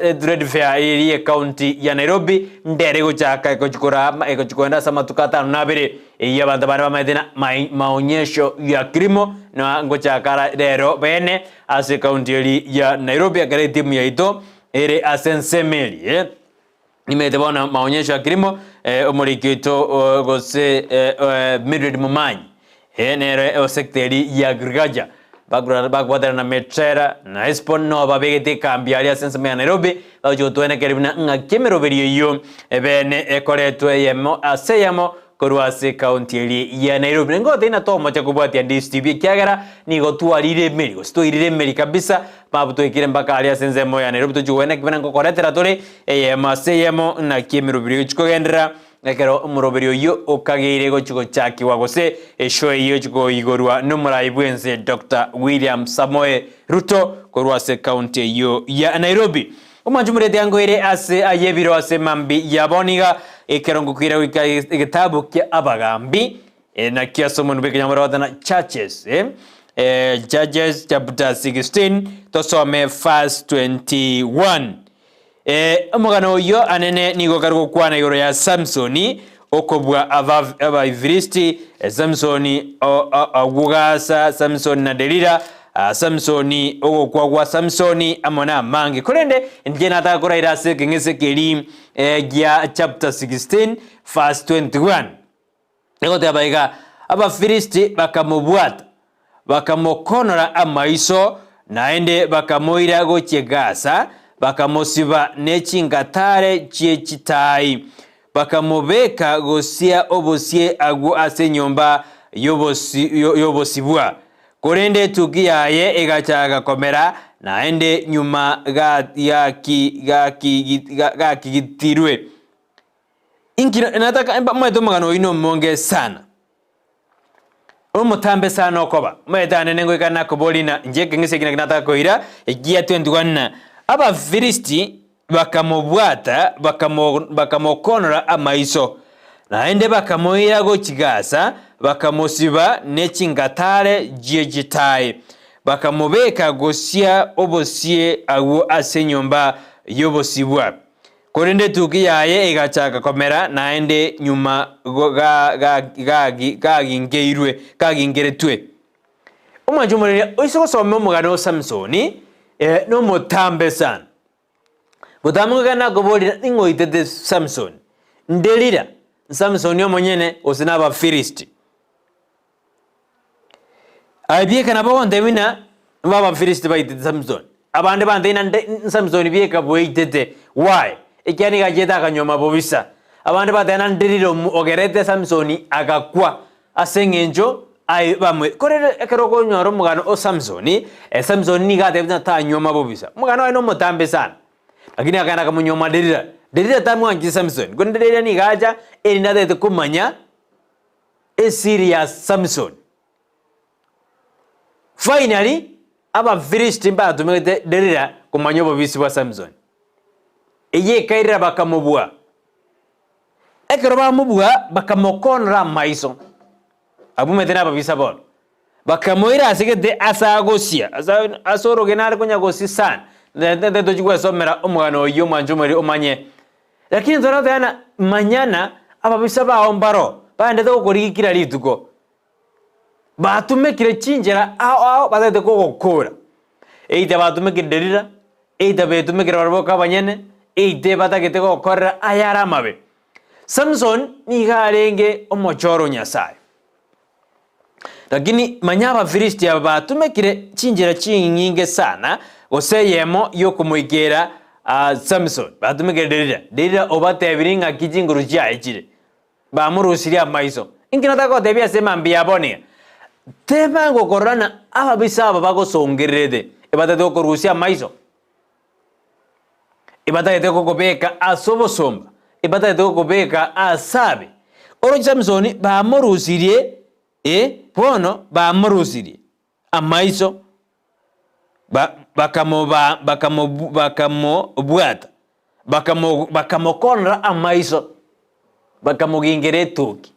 G: Etrade fair eria ekaunti ya Nairobi ndere egochaka egochi koraa egochi koenda ase amatuko atano na abere eyio abanto bande bamaete na maonyesho ya kilimo na ngochaka ara rero bene ase ekaunti eria ya Nairobi ekero etimu yaito ere ase ensemo eria. Nimanyete bono maonyesho ya kilimo omoriki oito gose Mildred Momanyi nere o sector eri ya agriculture bakobwatana na Metrera na Espon no babegete ekambi aria ase ensemo ya Nairobi bagochia gotwenekeria buna ng'aki emeroberio eyio bene ekoretwe eyemo ase eyemo. korwa ase ekaunti eria ya Nairobi. Na ngotebi na tomocha kobwatia Ndizi TV ekiagera nigo twarire emeri gose twairire emeri kabisa babu twaikire mpaka aria ase ensemo ya Nairobi tochi kogenda ekebena nkokoretera tore eyemo ase eyemo naki emeroberi egochi kogenderera ekero omoroberi oyio okageire gochi gochakigwa gose eshow eyio egochi koigorwa nomorai bwense Doctor William Samoei Ruto korwa ase ekaunti eyio ya Nairobi. Omwancho omoreti angoire ase ay'ebiro ase mambi ya bono iga, ekero ngokwira goika egetabu kia Abagambi, nakio ase omonwa bw'ekenyamorero na Churches, Judges chapter 16, tosome verse 21. Omogano oyio anene nigo kare gokwana igoro ya Samsoni okobua Abaifilisti, Samsoni agwo Gasa, Samsoni na Delila, Samsoni, ogokwa gwa Samsoni, amo namange. Korende inche nataka koraira ase ekeng'ese keria gia chapter 16 verse 21. Egoteba iga, Abafilisti bakamobwata, bakamokonora amaiso, naende bakamoira gochia Gasa, bakamosiba ne chingatare chie chitaai, bakamobeka gosia obosie agwo ase enyomba y'obosibwa. Korende etuki yaye egachaka komera naende nyuma gakigitirwe. Inki nataka omanyete omogano oyio nomonge sana, omotambe sana okoba, omanyete anene ngoika nakoboria ng'a inche ekeng'ese eki naki nataka koira, ekia 21 ng'a Abafilisti bakamobwata bakamo bakamokonora amaiso, naende bakamoira gochia Gasa, bakamosiba ne chingatare chie chitaai, bakamobeka gosia obosie agwo ase enyomba y'obosibwa. Korende etuki yaye egachaka komera naende nyuma gaginkeirwe, kaginkeretwe. Omwancho omonene oise gosoma omogano o Samsoni, nomotambe sana. Botambe goika nakoboria ning'o oitete Samsoni? Ndelila, Samsoni omonyene gose n'Abafilisti? Aye bieka nabo ogontebia ng'a nigo Abafilisti baitete Samson. Abande bantebia ng'a nde Samson bieka bweitete. Why? Ekiagera nigo achiete akanywa mabobisa. Abande bateba ng'a nderire omo ogerete Samson agakwa ase eng'encho aye bamwe. Korende ekero okonyora omogano o Samson, Samson nigo atebete ng'a tanywa mabobisa. Omogano oye nomotambe sana. Lakini akagenda akamonyuoma Delila. Delila tamwanchete Samson, korende Delila nigo acha erinde atagete komanya esiri ya Samson. Finally, Abafilisti mbatumegete Delila komanya obobisi bwa Samson. Eyio ekairera bakamobua. Ekero bamobua, bakamokonora amaiso. Abwo omanyete nababisa bono. Bakamoira ase gete ase agosia, ase orogena are konya gosia sana. Tochia gwesomera omogano oyio omwancho omoriri omanye Lakini intwe noteba ng'a manyana ababisa bao mbaro baendete gokorigia kera rituko, batumekire chinchera ao ao batagete kogokora, either batumekire Delila, either betumekire barabwo boka abanyene, either batagete gokorera ayare amabe. Samson nigo arenge omochoro o Nyasaye. Lakini manya Abafilisti aba batumekire chinchera chinyinge sana, gose eyemo y'okomoikera Samson, batumekire Delila. Delila obatebirie ng'aki chinguru chiaye chire, bamorusirie amaiso. Inki nataka gotebia ase mambia ya bono iga? Teba ngokorora ng'a ababisa aba bagosongererete, ebatagete gokorusia amaiso. Ebatagete gokobeka ase obosomba, ebatagete gokobeka aase abe. Oroche Samusoni bamorusirie, ee, bono bamorusirie amaiso, ba- bakamoba bakamobu bakamobwata, bakamo bakamokonora amaiso, bakamogingera etoki.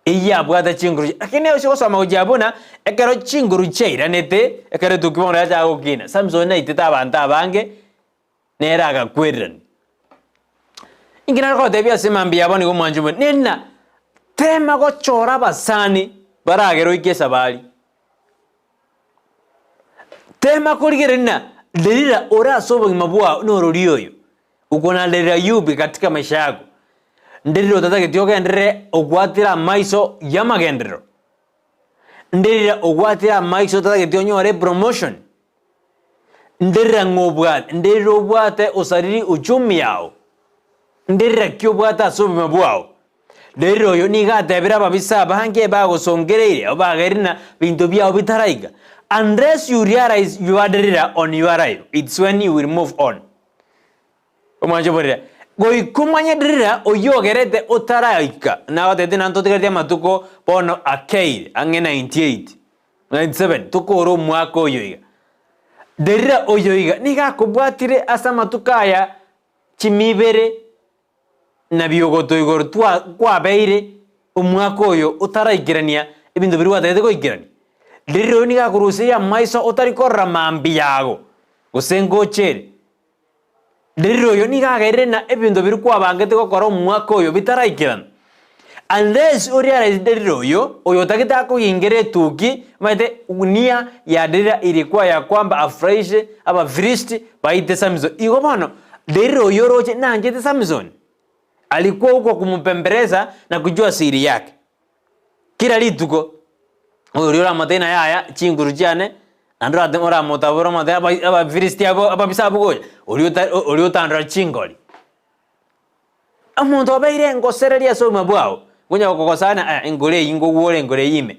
G: Eyio yabwate chinguru chia, lakini ase ogosoma gochia buna ekero chinguru chiairanete, ekero etuki bono yachaka gokina, Samson naitete abanto abange, nere agakwererania. Inki nare gotebia ase mambia abo nigo omwancho buna, nena tema gochora abasani baragere oike esabari. Tema korigereria ng'a Delila ore ase obogima bwao norori oyo, uko na Delila yupi katika maisha yako. Nderire otatageti ogenderere ogwatire amaiso y'amagenderero. Nderire ogwatire amaiso otatageti onyore epromotion. Nderire ng'a obwate, nderire obwate osariri uchumi yao. Nderire ki obwate ase obogima bwao. Rero oyo nigo atebire ababisa abange bagosongereire abwo bagerire na binto biao bitaraika. Unless you realize your derira on your life, it's when you will move on. Omwancho borire, goika omanye derira oyio ogerete otaraika, nagotebete naende totigareti amatuko bono akeire ang'e 98, 97 tokore omwaka oyo iga. Derira oyo iga nigo akobwatire ase amatuko aya chimibere na biogoto igoro twa kwabeire omwaka oyo otaraikerania ebinto biria gwatagete goikerania. Rirorio nigo akorusia amaiso otari korora mambia yago, gose ngocha ere. Rirorio oyo nigo agerire na ebinto biria kwabangete gokora omwaka oyo bitaraikerana. Unless orealize derira oyo, oyo otagete akogingere etuki, omanyete nia ya derira ilikuwa ya kwamba afurahishe Abafilisti baite Samson. Igo bono, derira oyo oroche nanchete Samson. Alikuwa huko kumupembeleza na kujua siri yake. Kera rituko, oria oramotebie ng'a yaya chinguru chiane, naende orate oramotabore omotebie aba Abafilisti abwo ababisa abwo gocha, oria ota oria otandora chingori. Omonto obeire engosereria ase obogima bwao, ngonya gokogosana eh engoro eyio nkogwore engoro eyio ime.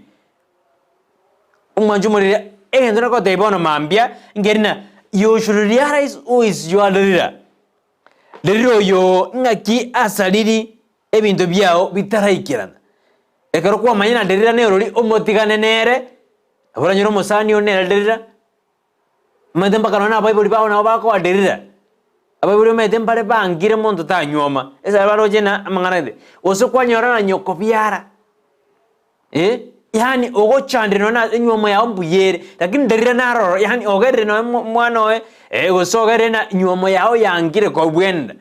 G: Omwancho omoriri egento nagotebia bono mambia, nkeri na you should realize who is your leader. Leader oyo ng'aki asariri ebinto biao bitaraikerana. Ekero kwamanya na Delila nerori omotigane nere, nabo oranyore omosani one nere Delila, Omanyete mpaka nonye na abaibori bao nabo bakoa Delila. Abaibori omanyete mbare bangire monto tanyuoma, ase baroche na amang'ana gete. Gose kwanyora na nyoko biara, eh, yaani ogochandire nonye na enywomo yao mbuya ere, lakini Delila naroro yaani ogerire nonye mo omwana oye, gose ogerire na nywomo yao yangire kobwenda.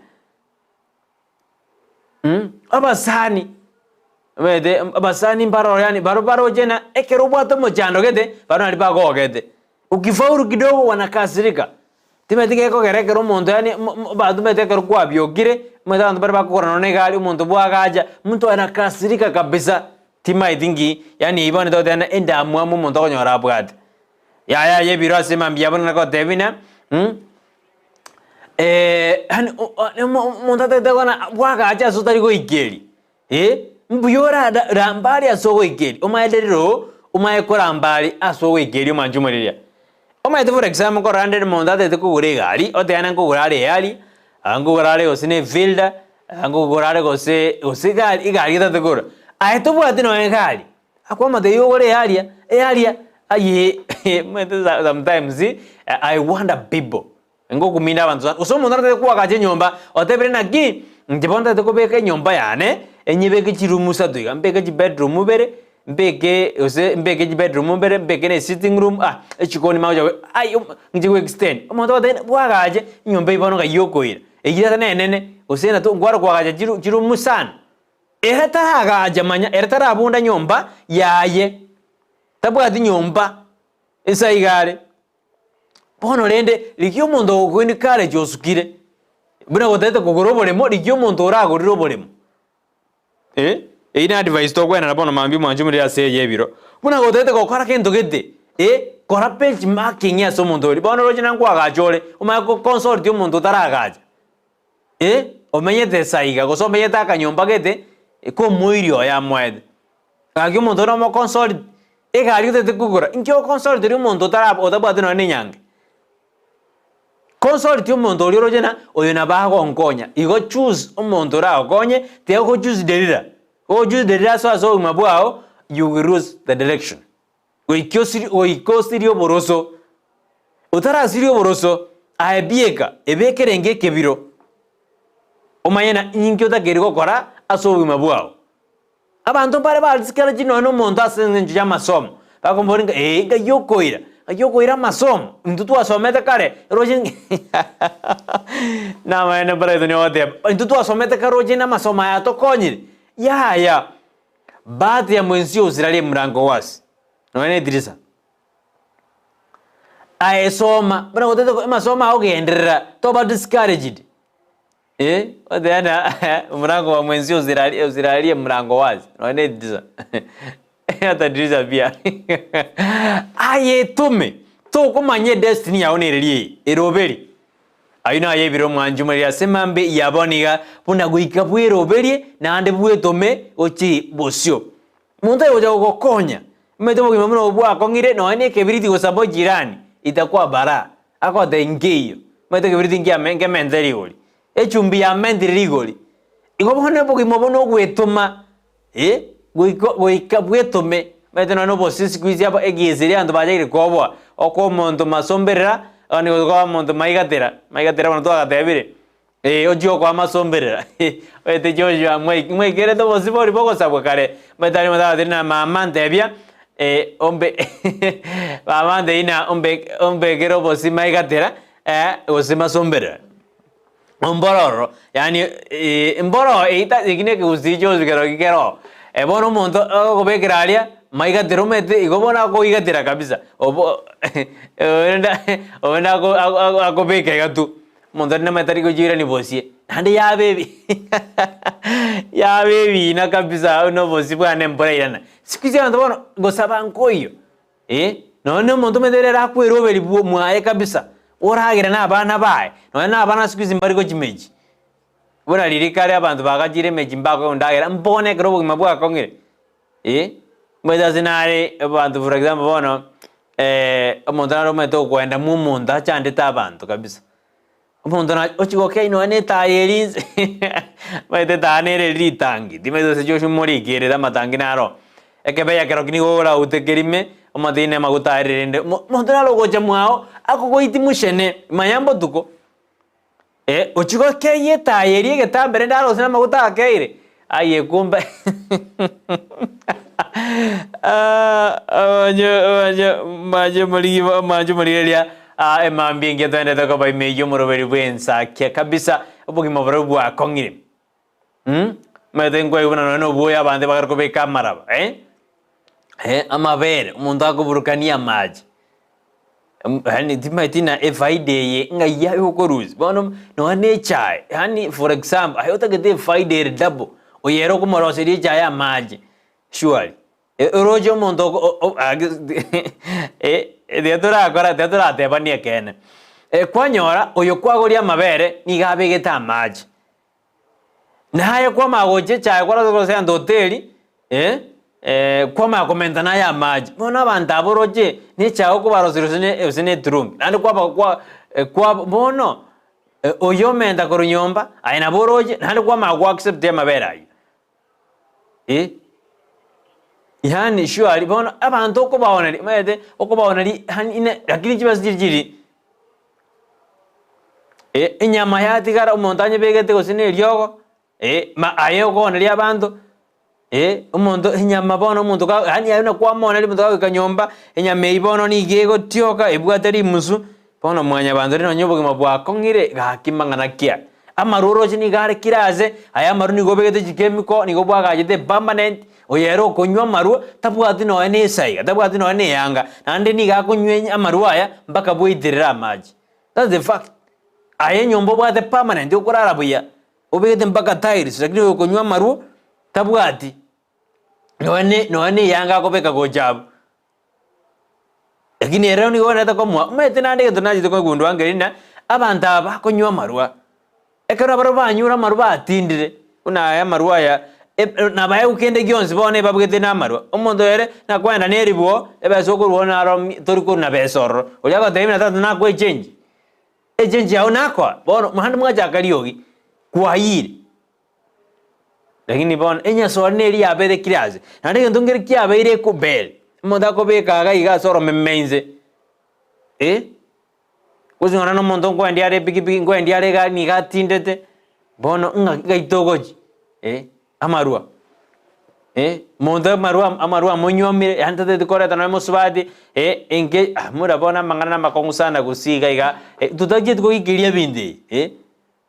G: Abasani, omanyete abasani mbaroro yaani baria baroche ng'a ekero obwate omochando gete, baria naria bagogete. Ukifaulu kidogo wanakasirika, timanyeti gekogera ekero omonto yaani mo- mo abanto omanyete ekero kwabiokire, omanyete abanto baria bakogora nonye na egari omonto bwagacha, mtu anakasirika kabisa, timaeti nki, yaani eywo bono togoteba ng'a endamwamu omonto okonyora abwate. Yaya ya ebiro ase mambia abwo nagotebia buna. Yaani omonto atagete kona bwagache ase otari goikeria, eh, mbuya ora ramba aria ase ogoikeria, omanyete rero omanye koramba aria ase ogoikeria omwanche omoriria. Omanyete for example nkorora rende omonto atagete kogora egari, oteba naende nkogora are eari, nkogora are gose na efielder, nkogora are gose gose egari egari getagete kogora. Aye tobwati nonye egari, Akwamotebia ogore earia, earia, ayee omanyete sometimes I wonder people, ngokumina abanto sana, gose omonto natagete koagacha enyomba, otebire naki, inche bono ntagete kobeka enyomba yane, enyebeke chiroom isato iga, mbeke chibedroom ibere, mbeke gose mbeke chibedroom ibere, mbeke na esitting room, ah echikoni magocha gocha ai inche go extend, omonto agoteba bwagache enyomba eywo bono ng'ai okoira, eywo ase nenene, gose natwo nkware koagacha chiru chiroom sana. Ere taragacha manya, ere tarabunda nyomba yaye, tabwati nyomba inse iga are. Bono rende, rigia omonto ogokoini courage osukire, buna gotagete kogora oboremo, rigia omonto oragorire oboremo. Eh, eyio ne advice tokoenana bono mambia mwanche omoriri ase eye ebiro. Buna gotagete gokora gento gete, eh, kora benchmarking ase omonto oria. Bono oroche nankwoagacha ore, omanye ko consult omonto otaragacha. Eh, omenyete esaiga, gose omenyete akanyomba gete, komoiri oye amoete. Gaki omonto oyio nomoconsolti, egari otagete kogora, inki ogoconsolti oria omonto otara otabwati nonye na enyange? Consolti omonto oria oroche ng'a oyo nabo agonkonya, igo choose omonto oragokonye, tiga go choose Delila. Ogo choose Delila ase ase obogima bwao, you will lose the direction. Goika osiri goika osirie oboroso. Otarasiria oboroso, aye bieka, ebeke renge ekebiro, omanye na inki otakeire gokora ase obogima bwao. Abanto mbare barisikera chi nonya na omonto ase eng'encho y'amasomo, bakomoboria ng'a ee ng'ai okoira, ng'ai okoira amasomo, intwe twasomete kare, roche namaene Brighton ogoteba, intwe twasomete kare roche namasomo aya atokonyire, yaya. Bahati ya mwenzio usilalie mlango wasi, nonya ne edirisa. Aye soma, buna gotete amasomo ao genderera, toba discouraged. Eh, oteba mlango wa mwenzio usilalie usilalie mlango wasi, nonya ne edirisa. Hata dirisha pia. Aye etome, tokomanya edestiny yao nereri eye, eroberi. Ayio nayebire omwanchi omoriri ase emambia ya bono iga, buna goika bweroberie naende bwetome gochia bosio. Monto aye gocha gogokonya, omanyete obogima buna obo bwakong'ire nonya na ekebiriti gosaba ojirani itakuwa baraa, agotebia nkeiyo, omanyete ekebiriti nkiame nkemente rigori, echumbi yamentire rigori. Igo bono obogima obo na ogwetoma eh, goika goika bwetome, omanyete nonya na obosie siku hizi aba egieseri abanto bachakire koboa, okoa omonto masomberera, onye gokoa omonto maigatera, maigatera bono twagatebire. Ee, ochie okoa amasomberera. Omanyete Joshua mwai mwaikerete obosio boria bogosabwa kare, omanyete aria omonto na mama ntebia ombe mama ntebia ng'a ombe ombekere obosio maigatera gose masomberera. Ombororo, yaani mboroo eita eki na ekegusii gionsi kero kere oo. Bono omonto ogokobekera aria, maigatera omanyete igo bono akoigatera kabisa, obo orenda orende ako ako akobeka iga tu. Omonto onde namanyete tari gochiirania bosie, naende yaba ebi yaba ebiina kabisa buna obosie bwane embura yairana. Siku hizi abanto bono gosaba nkoiyo, eh, nonye na omonto omanyete ere akweroberia bwo mwaye kabisa, oragere na abana baye, nonye na abana siku hizi mbari gochia mechi. Buna riria kare abanto bagachire emechi mbakoegwa endagera, mbono ekero obogima bwakong'ire, eh, omanyete ase nare abanto for example bono. Omonto nare omanyete okoenda mwa omonto achandete abanto kabisa, omonto na ochia gokei nonya na etaya eria inse omanyete etaya nere eria ritangi, timanyeti gose Joshua morikerere amatangi naro oo, ekebeya kerokio nigo oraute kerime, omotebi na amaguta aye rende, mo monto nare ogocha mwao akogoitia mochene, manya mbotuko, ochia gokeyia etaya eria egetambe rende arose na amaguta akeire, aye kumbe omanye omanye manye morigi mwanche morigereria emambia engiya twaendete koba ime eywo omoroberi bwa ensakia kabisa, obogima borobwo bwakong'ire omanyete nkwaigwa buna nonye na obwoyo abanto bagare kobeka amaraba amabere, omonto akoburukania amache. Yaani timanyeti na efaida eye ng'ai aye okorusia, bono nonya na echae, yaani for example, aye otagete efaida ere double, oyo ere okomoroseria echae amache, surely, oroche omonto oko o- o tiga torakora tiga toratebania ekeene, kwanyora oyo kwagoria amabere nigo abegete amache. Naye kwamanya gocha echae kwarora gose ande hoteli kwamanya komenta naye amache. Bono abanto aba oroche na echae okobaroseria gose ne gose ne eturungi naende kwaba kwa kwa bono oyio omenta korwa nyomba aye nabo oroche naende kwamanya go accept amabere ayio yaani surely bono abanto okobaoneria omanyete okobaoneria yaani ine lakini chibesa chiria chiri. Enyama yatigara omonto anyebegete gose na eriogo, ma aye okooneria abanto, omonto enyama bono omonto ka yaani aye buna kwamooneria omonto kagoika nyomba, enyama eywo bono nigo egotioka ebwate rimusu, bono mwanyabanto riria nonye obogima bwakong'ire gaki mang'ana ki aya. Amarwa oroche nigo are kera ase, aya amarwa nigo obegete chikemiko, nigo bwagachete permanent, oyo ere okonywa amarwa tabwati nonya na esaiga, tabwati nonya na eyanga, naende nigo akonywa amarwa aya mpaka bweiterere amache. That's the fact. Aye enyomba obwate permanent okorara buya, obegete mpaka tiles, lakini oyo okonywa amarwa tabwati nonya ne nonya na eyanga akobeka gocha abwo. Lakini ere nigo ogwenerete komoa, omanyete naende egento nachete kogundua nkeri ng'a abanto aba bakonywa amarwa, ekero nabarabwo banyure amarwa batindire, buna aya amarwa aya nabaegwe kende gionsi bono ebabwete na amarwa, omonto ere nakoenda na eribuo, ebesa okorwa oo naro mi tori korwa na besa ororo, oria agotebia buna tata nakoe echenji, echenji yago nakoa, bono naende mwachaka riogi, kwayire. Lakini bono enyasore neria yaberekire ase, naende egento nkere kiabeire ekobel, omonto akobeka iga iga ase oromeme inse, eh, gose nonya na omonto nkoendia are epikipiki, nkoendia are egari nigo atindete, bono ng'aki ngai togochia eh, amarwa eh, monto amarwa amarwa amonywomire yaani tatageti koreta nonye mosubati eh, enke ah mura bono amang'ana na amakong'u sana gusii iga iga, totachieti koikeria ebinto ebi eh.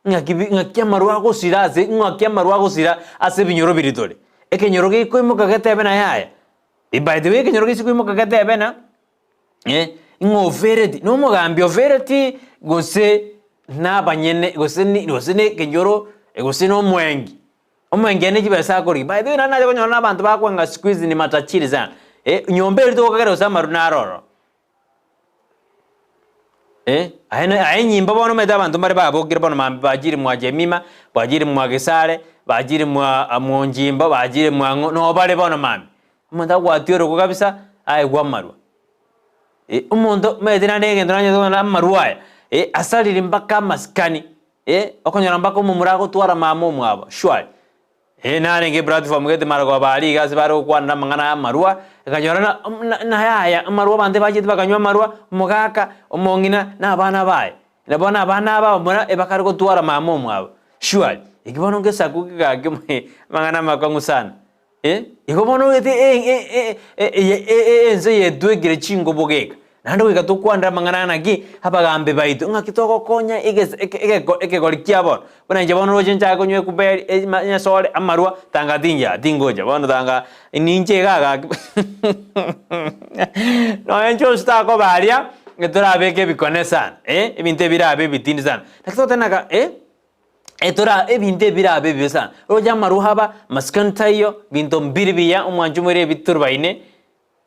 G: Ng'aki bi ng'aki amarwa agosira ase ng'aki amarwa agosira ase ebinyoro biria tore. Ekenyoro gekoimoka getebe na yaya, by the way ekenyoro gese koimoka getebe na eh, ng'a ofereti, na omogambi ofereti gose na abanyene gose ni gose na ekenyoro gose na omwengi. Omwengi aye ne chibesa akorigia. By the way naende nacha konyora na abanto bakwenga siku hizi ni matajiri sana, nyomba eria togokagera gose amarwa naro ororo. Eh, aye na aye enyimbo bono omanyete abanto mbare babokire bono mambia bachire mwa Jemima, bachire mwa Gesare, bachire mwa mwonjimbo, bachire mwa ng'o, nobare bono mambia. Omonto agwatia orokwo kabisa, aegwe amarwa. Eh, omonto omanyete naende egento nanyete konyora amarwa aya, eh, asarire mpaka amasikani, eh, okonyora mpaka omomura agotwara mama omwabo surely. Ee, narenge eplatform gete marogoba aria iga ase bare gokwanera amang'ana ya amarwa, nkanyora na na nayaya amarwa abanto ebachete bakanywa amarwa, omogaka, omong'ina, na abana baye. Na bono abana aba abamura ebakare gotwara mama omwabo, surely, eki bono ngesaku kegaki amang'ana amakong'u sana eh. Igo bono ete ense yetwekire chingobo geka, naende goika tokwanere amang'ana aya naki, abagambi baito, ng'aki togokonya egese eke egeko ekegori kia bono. Buna inche bono roche nchake konywa ekuberi ema enyasore amarwa, tanga tincha tingocha bono tanga ninche iga gaki nonye inche onsi takoba aria, torabeke ebikone sana eh, ebinto ebirabe ebitindi sana. Naki togoteba naka eh. Etora ebinto ebirabe ebibe sana, roche amarwa aba, masikani taiyo, binto mbiri biya, omwancho moire ebiturubaine,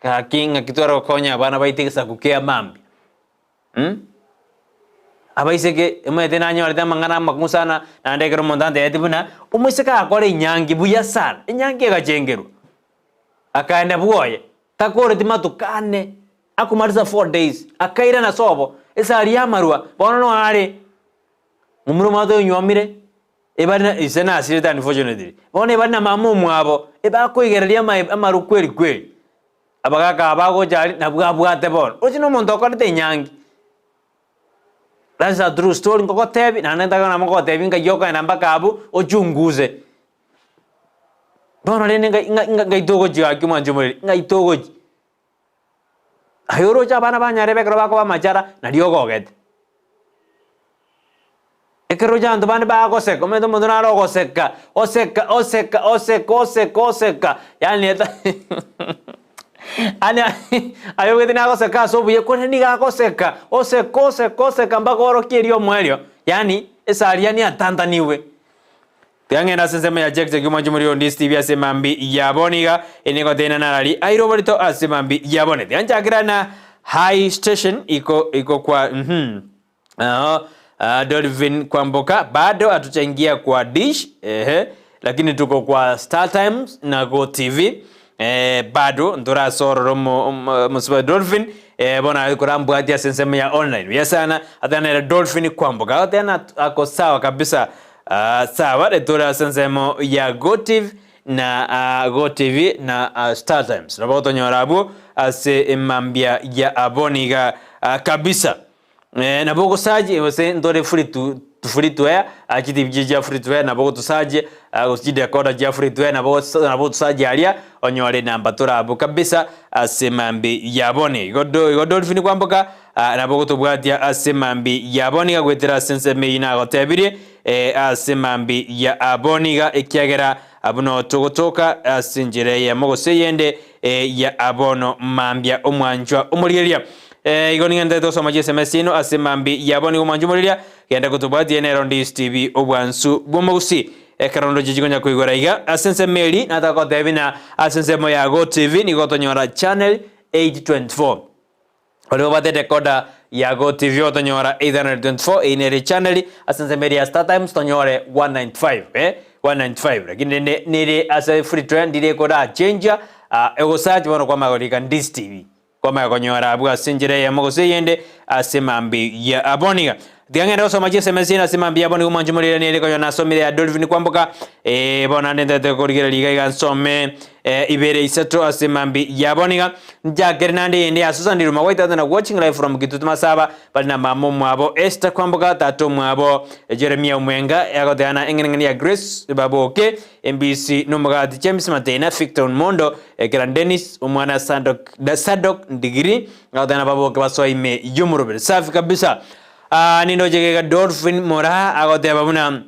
G: gaki ng'aki tware gokonya abana baito egesaku kia mambia mh. Abaiseke omanyete nanyorete amang'ana amakong'u sana, naende ekero omonto antebetie buna, omoiseke agakora enyangi buya sana, enyangi egachengerwa, akaenda bwoye, takoreti matuko ane, akomarisa four days, akairana sobo, esari ya amarwa, bono noare. Momura omwabo toinywomire, ebare na ise nasirete unfortunately. Bono ebare na mama omwabo, ebakoigereria ama amaru kweri kweri. Abagaka aba bagocha aria, nabwo abwate bono. Roche na omonto okorete enyangi. That's a true story nkogotebia, naende ntagete nabo nkogotebia ngai okogenda mpaka abwo, ochunguze. Bono rende ngai ng'a ng'a ngai togochia gaki omwancho omoreri, ng'ai togochia. Aye oroche abana ba nyarebe ekero bakoba amachara, nario ogogete. Ekero oroche abanto bande bagoseka, omanyete omonto nare ogoseka, oseka oseka oseka oseka oseka, yaani eta yaani aye obwate nagoseka ase obuya korende nigo agoseka, oseka oseka oseka mpaka orokie erio omoerio, yaani esari yaani atantaniwe. Tiga ng'ende ase ensemo ya Chek Chek omwanche omoriri onde Stevie ase mambi ya bono iga ere nigo tena narari aire oborito ase mambi ya bono. Tiga nchakera na High Station iko iko kwa mhm aho ah, Dolvin Kwamboka bado hatujaingia kwa dish ehe lakini tuko kwa Star Times na Go TV eh, bado ntorasorora omo omo omosiba Dolphin eh, bono aye korambwatia ase ensemo ya online buya sana atana nere Dolphin Kwamboka agoteba ako sawa kabisa Ah, sawa retore ase ensemo ya GoTv na ah, GoTv na ah, Star Times nabo gotonyora abwo ase emambia ya abo niga ah, kabisa eh, nabo ogosachi gose ntore free to free to air ah, chitibi chiria chia free to air nabo ogotosachi ah, gose chidecoder chia free to air nabo nabo otosachi aria onyore enamba tore abwo kabisa ase emambi ya bono igo do igo Dolphin kwamboka Aa nabo gotobwatia ase mambi yabo niga goetera ase ensemo eyio nagotebirie, ee, ase mambi ya abo niga, ekiagera abwo noo togotoka ase enchera eyemo gose eyende, ee, ya abono mambia omwanchwa omorigereria. Ee, igo nigo ntagete gosoma chiSMS chiaino ase mambi yabo nigo omwanchwa omorigereria, genda gotobwatia nero Ndisi TV obwansu bw'omogusii. Ekero ndoche chikonya koigora iga ase ensemo eri nataka gotebia na ase ensemo ya GoTv nigo gotonyora channel 824. Oria obwate decoder ya GoTv otonyora 824 eyio nere channel ase ensemo eria ya StarTimes tonyore 195 eh 195 lakini rende nere ase free to air ndire ekorachenjia ah, egosearch bono kwamanya korika Ndisi TV kwamanya konyora abwo ase enchera eyemo gose eyende ase mambi ya aboniga. Tiga ng'ende gosoma chiSMS chiaino ase mambia abwo nigo mwanche moriranie ere konya nasomire ya Dolphin kwamboka eh, bono naende ntagete korigereria iga iga nsome eh, ibere isato ase mambi yabo niga nchakere naende eyende ya Susan Riruma gwaitata na watching live from Kitutu Masaba bari na mama omwabo Esther kwamboka tata omwabo Jeremia Omwenga agoteana eng'eneng'eni ya Grace Baboke Embisi nomogati James Matena Victor Mondo Ekera Dennis omwana Sadok, Sadok Ndigiri agoteana baboke basoa ime y'omorobere safi kabisa. Ah, nindoche gega Dolphin Moraa agoteba buna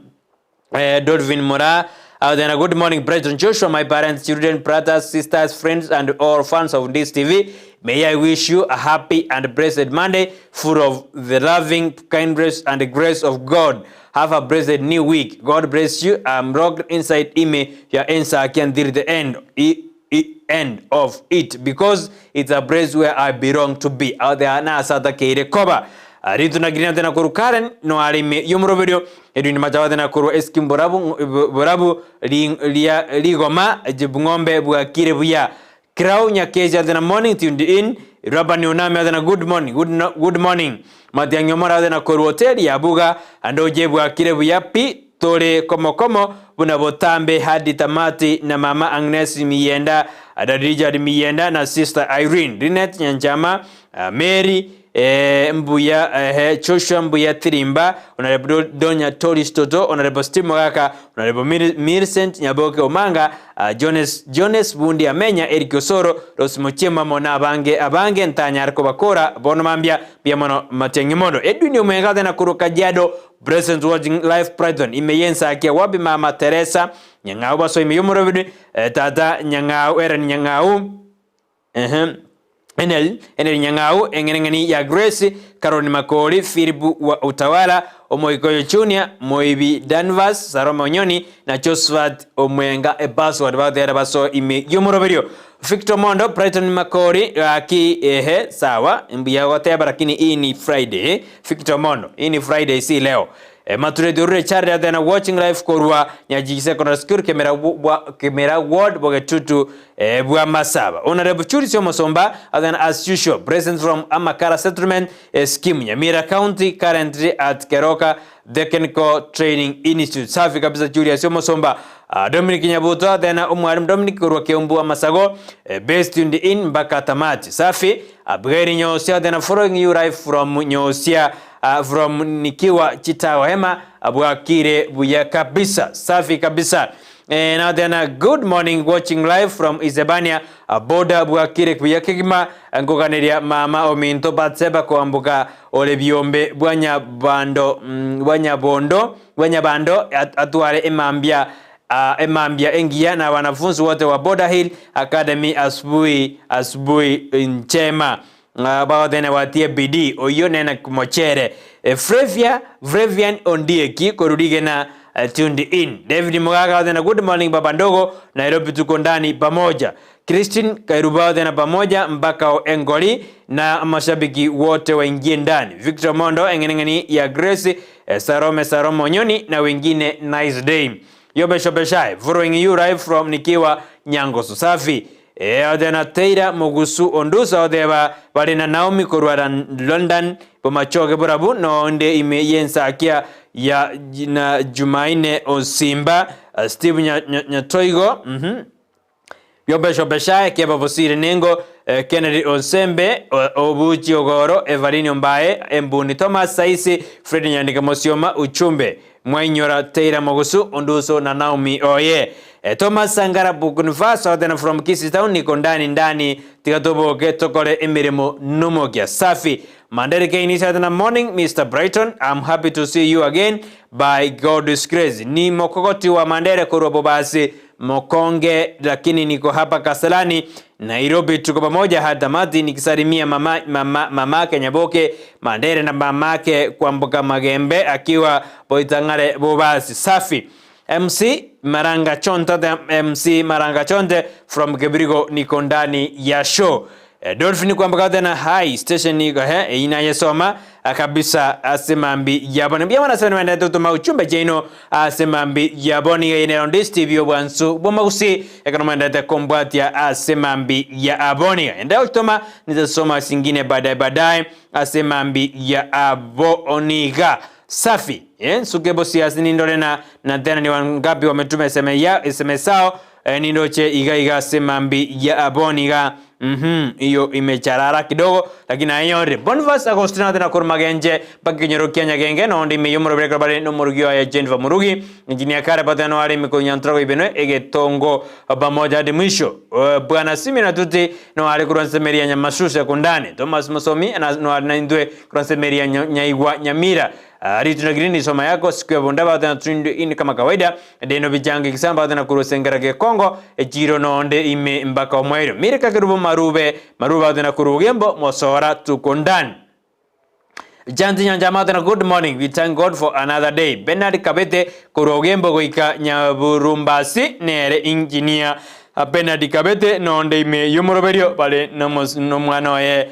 G: eh, Dolphin Moraa agoteba good morning President Joshua, my parents, children, brothers, sisters, friends and all fans of this TV. May I wish you a happy and blessed Monday full of the loving kindness and grace of God. Have a blessed new week. God bless you. I'm locked inside ime ya ensaki until the end. I, i, end of it because it's a place where I belong to be. Out there na asatakeire koba. Rituna Green tena korwa Karen noare ime y'omoroberio Edwin Machawa tena korwa Eskim Borabu Borabu ria Rigoma Jebung'ombe bwakire buya Kirau Nyakecha tena morning tuned in Rabani Oname tena good morning good, no, good morning Matiang'i Omora tena korwa hoteli ya Buga Andoche bwakire buya pi tore komokomo buna botambe hadi tamati na mama Agnes Miyenda Daddy Richard Miyenda na sister Irene Linet Nyanchama uh, Mary eh, Mbuya eh, Joshua Mbuya Tirimba Honorable Donya Toris Toto Honorable Steve Mogaka Honorable Millicent Nyaboke Omanga uh, Jones, Jones Bundi Amenya Eric Osoro Rose Mochiema mona abange abange ntanyare kobakora bono mambia mbuya mono Matiang'i mono Edwin Omwenga tena korwa Kajiado Present watching live Brighton ime yensakia wabi mama Teresa Nyang'au baso ime yomorobiri eh, tata Nyang'au Eren Nyang'au Ehe. Enel, Enel Nyang'au, eng'eneng'eni ya Grace, Caroline Makori, Philip wa Utawala, Omoikoyo Junior, Moibi Danvers, Salome Onyoni, na Josephat Omwenga epassword bagotera basoe ime y'omoroberio. Victor Mondo, Brighton Makori, gaki ehe, sawa, mbuya goteba lakini hii ni Friday. Victor Mondo, hii ni Friday si leo. E, Matureti Orure Charles atena watching live korwa Nyajigi Secondary School Kemera, bwa, Kemera Ward Bogetutu e, bwa Masaba. Honorable Churisi Omosomba atena as usual present from Amakara Settlement e, Scheme Nyamira County currently at Keroka Technical Training Institute. Safi kabisa Julius Omosomba. Uh, Dominic Nyabuto atena omwalimu Dominic korwa Keumbu Amasago eh, based tuned in mpaka tamati. Safi. Abigail Nyosia atena following you live from Nyosia uh, from nikiwa Chitawa Hema bwakire buya kabisa. Safi kabisa. Eh, now then, uh, good morning watching live from Isebania uh, boda bwakire buya kigima ngoganeria mama ominto Batseba kwambuka ole byombe bwa Nyabando mm, bwa Nyabondo bwa Nyabando atware emambia uh, emambia engiya na wanafunzi wote wa Border Hill Academy asubuhi asubuhi njema uh, bagothene watie bidii oyo nena kumochere e, Frevia Frevian Ondieki korurigena uh, tuned in David Mugaga othena good morning baba ndogo Nairobi tuko ndani pamoja Christine Kairuba othena pamoja mpaka Engoli na mashabiki wote waingie ndani Victor Mondo eng'eneng'eni ya Grace eh, Sarome Sarome Onyoni na wengine nice day Yobeshobeshai following you live from nikiwa Nyangoso safi e, othena Teira Mugusu Ondusa otheba bari na Naomi korwa London bomachoge borabu nonde ime yensakia ya na Jumaine Osimba uh, Steve Nyatoigo mm -hmm. Yobeshobeshae Keba Bosire Nengo eh, Kennedy Onsembe Obuchi Ogoro Evalini Ombae Embuni Thomas Saisi Fred Nyandika Mosioma Uchumbe Mwainyora Teira Mogusu Onduso na Naomi Oye eh, Thomas Sangara Bukunfa Southern from Kisii Town niko ndani ndani tikatoboke tokore emirimo numokia safi Mandere Keini said morning Mr. Brighton I'm happy to see you again by God's grace. Ni mokokoti wa Mandere korwa Bobasi Mokonge, lakini niko hapa Kasarani Nairobi, tuko pamoja hata mati, nikisalimia mama mama mamake Nyaboke Mandere na mamake Kwamboka Magembe akiwa Boitangare Bobasi. Safi. MC Maranga Chonte, the MC Maranga Chonte from Kebrigo, niko ndani ya show. Eh, Dolphin kwamba tena high station niko he inayesoma kabisa asemambi yabone byamana sene wenda tutuma uchumbe jeno asemambi yaboni ine on this TV obwansu bomagusi ekano ndete kombwatia asemambi ya aboni enda utoma nitasoma singine baadaye baadaye asemambi ya aboniga safi eh sukebo siasi nindole na tena ni wangapi wametuma SMS ya SMS sao eh, nindoche iga iga semambi ya aboniga iyo imecharara kidogo lakini ayore Boniface Agostino tena kurmagenje pakinyoro kia Nyagenge nondi mi yomoro breka bare no murugio ya Jennifer Murugi engineer kare patano ari mikonyantrago ibeno egetongo pamoja hadi mwisho. Bwana Simi na tuti no ari kuransemeria Nyamashusha kundani Thomas Musomi na no ari na indwe kuransemeria Nyaigwa Nyamira Ritu na green soma yako siku ya bonda baada na tundu ini kama kawaida deno bijange kisamba baada na kurusengera ke Kongo ejiro nonde ime mpaka omwero mirika kirubo marube marube baada na kurugembo mosora tuko ndani Janti Nyanjama tena good morning. We thank God for another day. Bernard Kabete kurogembo goika Nyaburumbasi nere engineer. Bernard Kabete nonde ime y'omoroberio bare nomwana oye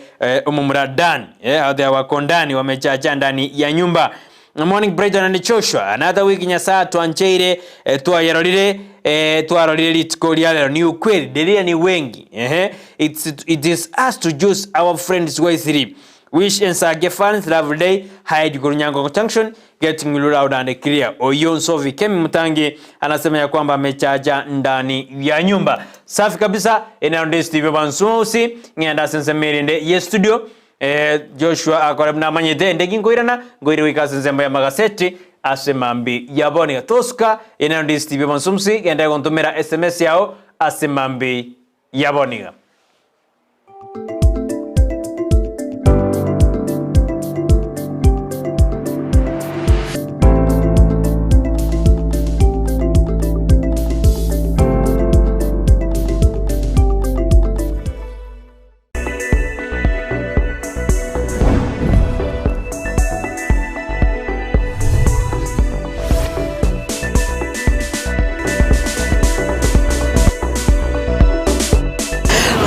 G: omomura Dan. Agoteba wako ndani wamechacha ndani ya nyumba. Morning Brighton and Joshua. Another week Nyasaye atwancheire twayerorire twarorire rituko ria rero ni ukweli Delila ni wengi ehe it's it is us to choose our friends wisely Wish Ensage fans love day Hyde Gurunyango Junction Getting you loud and clear. Oyo Nsovi Kemi Mutangi anasema ya kwamba amechaja ndani ya nyumba. Safi kabisa inaonde Steve Bansusi ngenda sensemerende ye studio eh, Joshua akora mnamanyete ende ginkoirana ngoire goika ase ensemo ya magaseti ase mambi yaboneka tosuka inaonde Steve Bansumsi genda gontomera SMS yao ase mambi yaboniga.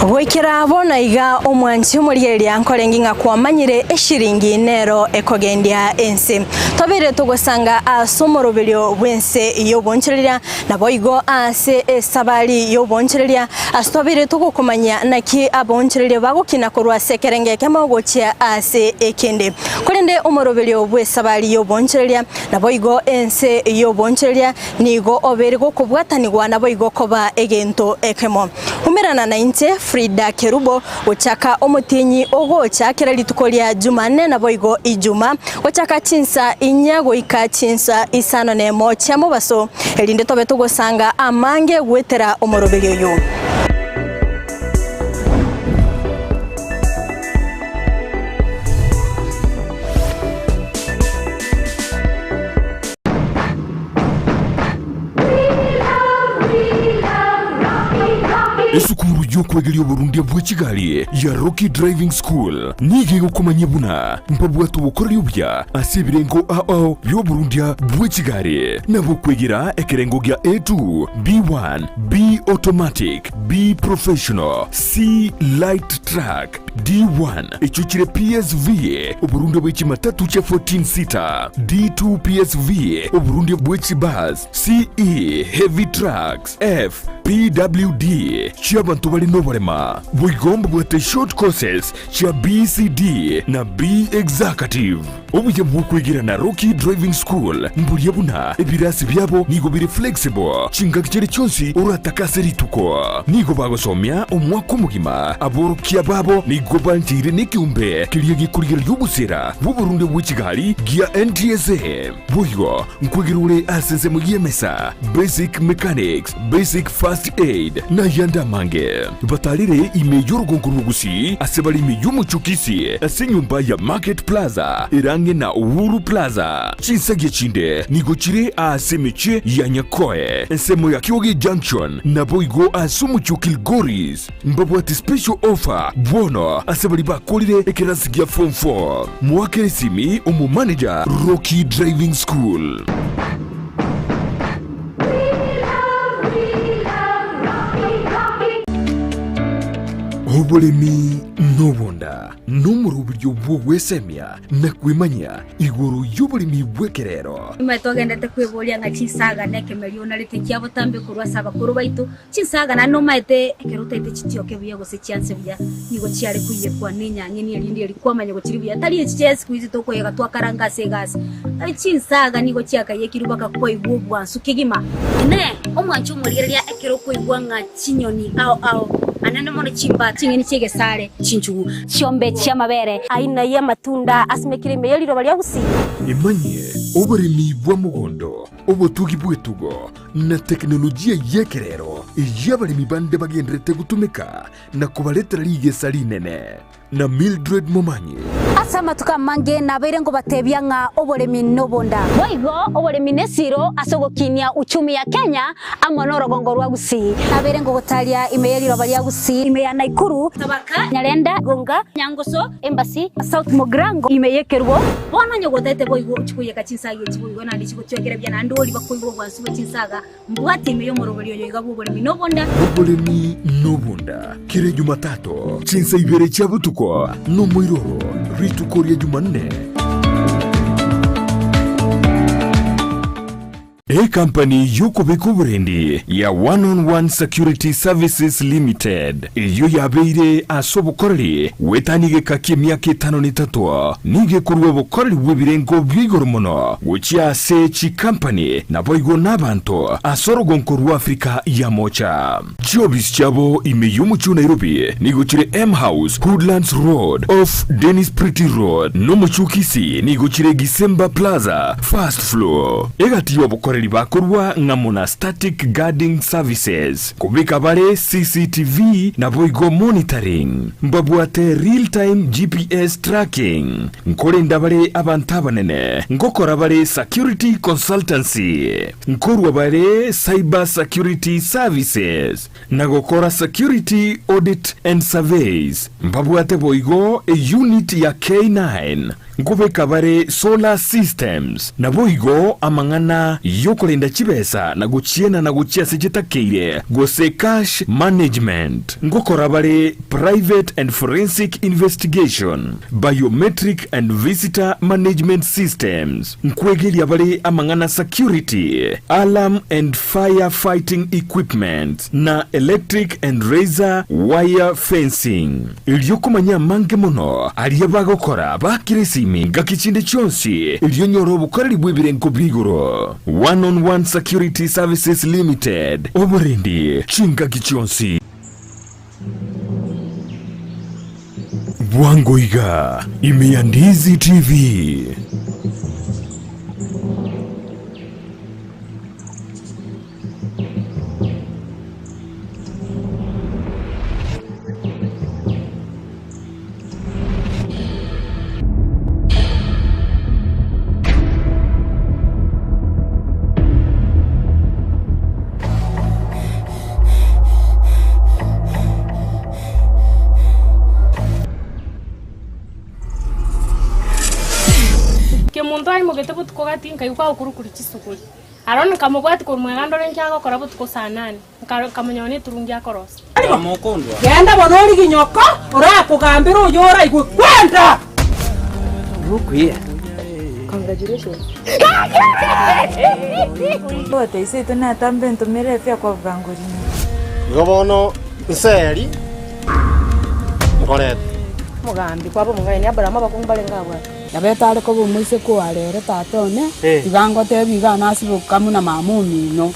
A: Goikera bono iga omwanchi omorigereria nkorenge ng'a kwamanyire eshiringi nero ekogendia ense. Tobere togosanga ase omoroberio bw'ense y'obonchereria naboigo ase esabari y'obonchereria ase tobere togokomanya naki abonchereria bagokina korwa ase ekerenge ekemo gochia ase ekende. Korende omoroberio bw'esabari y'obonchereria naboigo ense y'obonchereria nigo obere gokobwatanigwa naboigo koba egento ekemo. Umerana nainche Frida Kerubo gochaka omotienyi ogocha kera rituko ria Jumanne naboigo Ijuma, gochaka chinsa inya goika chinsa isano nemo chia mobaso, erinde tobe togosanga amange goetera omoroberio oyo.
F: Esukuru y'okwegeria oborundia bwe chigari ya Rocky Driving School nigo egokomanyia buna mbabwate obokoreri obuya ase ebirengo ao ao bi'oborundia bwe chigari, nabo okwegera ekerengo gia A2, B1, B Automatic, B Professional, C Light Truck, D1, echio chire PSV, oborundia bwe chimatatu chia 14 seater, D2 PSV, oborundia bwe chibus, CE, Heavy Trucks, F, PWD, chi'abanto bare noborema. Boigo mbabwate short courses chia BCD na B Executive. Obuya bw'okwegera na Rocky Driving School mboria buna ebirasi biabo nigo bire flexible chingaki chiria chionsi oratake ase rituko. Nigo bagosomia omwaka omogima. Aborokia babo nigo bancheire nekeombe keria gekorigereria obosera bw'oborundia bwe chigari gia NTSA. Boigo nkwegera ore ase ensemo y'emesa, basic mechanics, basic first aid, na ayande amange. Batarire ime y'orogongo rw'Ogusii ase bare ime y'omochie o Kisii ase enyomba ya Market Plaza ere ang'e na Uhuru Plaza. Chinsagia chinde nigo chire aase emechie ya Nyakoe, ensemo ya Kioge Junction, naboigo ase omochie o Kilgoris. Mbabwate special offer bono ase baria bakorire ekerasi gia form 4. Moakere esimi omomanager Rocky Driving School. Oboremi nobonda nomoroberio bw'ogwesemia na kwemanyia igoro y'oboremi bw'ekerero.
H: Nimae twagendete kweboria ng'a chinsaga na ekemerio onarete kia botambe korwa ase abakoro baito. Chinsaga naende nomaete ekero otaete chitioke buya gose chianse buya, nigo chiare koiyekwa nenyang'eni erinde eria kwamanya gochiri buya, tari echi chia siku hizi tokoyega twakaranga ase egasi. Chinsaga nigo chiakayekirwe mpaka kwaigwa obwansu kegima. Inee! Omwancho omorigereria ekero okoigwa ng'a chinyoni ao ao, anene mono chimba, ching'eni chi'egesare, chinchugu, chiombe chi'amabere,
D: Aina y'amatunda asimekire ime ye riroba ria Gusii.
F: Emanyie oboremi bwa mogondo, obotugi bw'etugo, na tekinolojia y'ekerero eyio abaremi bande bagendererete gotumeka na kobaretera rigesa rinene. na Mildred Momanyi.
H: Ase amatuko amange nabeire nkobatebia ng'a oboremi nobonda. Boigo oboremi nesiro ase ogokinia uchumi ya Kenya amo norogongo rwa Gusii. Nabeire ngogotaria ime ye riroba ria Gusii, ime ya Nakuru, Tabaka, Nyarenda, Gonga, Nyangoso, Embasi, South Mugirango, ime y'ekerubo. Bono onye gotete boigo ochie koiyeka chinsaga echi boigo naende chigotwekera buya naende oria bakoigwa obwansu bwe chinsaga. Mbwate ime y'omoroberio oyo iga bw'oboremi nobonda.
F: Oboremi nobonda, kera Ejumatato, chinsa ibere chia botuko, nomoiroro, rituko ria Jumanne. Ekampani y'okobeka oborendi ya One on One Security Services Limited, eyio yabeire ase obokoreri goetania egeka ki'emiaka etano na etato, nigo ekorua obokoreri bw'ebirengo bia igoro mono gochia ase chikampani naboigo nabanto ase orogonko rwa Afrika ya Mocha. Chiofisi chiabo ime y'omochie o Nairobi nigo chire M House, Hoodlands Road, off Dennis Pretty Road, n'omochie o Kisii nigo chire Gisemba Plaza, First Floor. Egati y'obokoreri bakorua ng'amo na Static Guarding Services, kobeka bare CCTV naboigo monitoring. Mbabwate real time GPS tracking. Nkorenda bare abanto abanene, ngokora bare security consultancy. Nkorua bare cyber security services na gokora security audit and surveys. Mbabwate boigo eunit ya K9. Nkobeka bare solar systems, naboigo amang'ana y'okorenda chibesa na gochienana gochia ase chitakeire gose cash management. Ngokora bare private and forensic investigation, biometric and visitor management systems. Nkwegeria bare amang'ana security, alarm and fire fighting equipment, na electric and razor wire fencing. Erio komanya amange mono aria bagokora bakire esimi ngaki chinde chionsi, erio onyore obokoreri bw'ebirengo bia igoro. One on One Security Services Limited, oborendi chingaki chionsi. Bwango iga ime ya Ndizi TV.
I: Kemunto aimogete botuko gati nkaigwa agokurukuri chisuguri. Aro nkamobwatia korwa mwega ndore inki agokora botuko saa nane, nkamonyora neturungi akorosia.
J: Genda bono origie nyoko orakogambere oyo oraigwe kwenda.
K: Igo bono nseri nkorete.
L: Omogambi kwaba omong'aini, Aburaamu abakungu barenge abwo.
M: Nabo etare koba omoiseke oare ere tata one, tiga ngotebie iga nasibe okamuna na mama omino.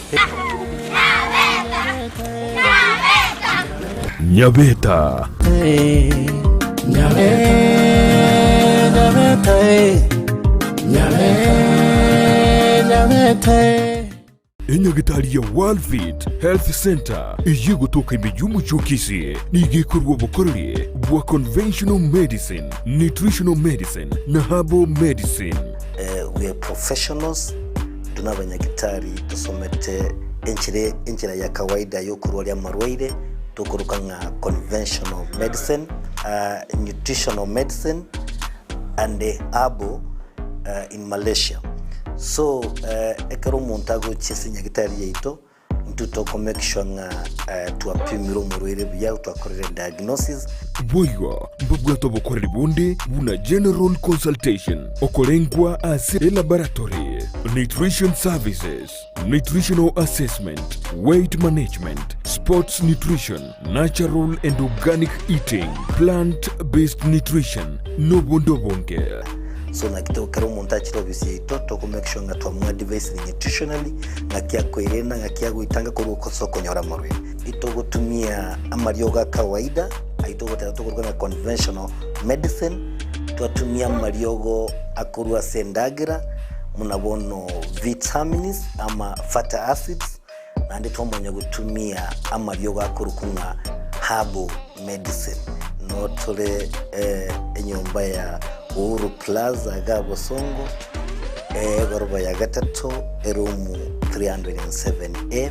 F: Nyabeta. Enyagitari ya Worldfit Health Center eye egotoka ime y'omochie o Kisii nigo ekorwa obokoreri bwa conventional medicine, nutritional medicine na herbal medicine.
N: We are professionals, intwe nabanyagitari tosomete enchera enchera ya kawaida yokorwaria amarwaire tokoroka ng'a conventional medicine, nutritional medicine and herbal in Malaysia. So ekero omonto agochia ase nyagitari yaito, intwe toko make sure ng'a twapimire omorwaire buya, twakorire diagnosis.
F: Boigo mbabwate obokoreri bonde buna general consultation, okorengwa ase elaboratory, nutrition services, nutritional assessment, weight management, sports nutrition, natural and organic eating, plant based nutrition, nobonde obonge.
N: So naki to ekero omonto achire ofisi yaito toko make sure ng'a twamoadvisire nutritionally, ng'aki akoirena, ng'aki agoitanga korwa ase okonyora amarwaire. Itogotumia amariogo a kawaida, ayio togoteba tokoruga ng'a conventional medicine, twatumia amariogo akorwa ase endagera, buna bono vitamins ama fatty acids, naende twamanya gotumia amariogo akorokwa ng'a herbal medicine. Noo tore enyomba ya Uhuru Plaza igaa Bosongo, egoroba ya gatato, eroom 307A.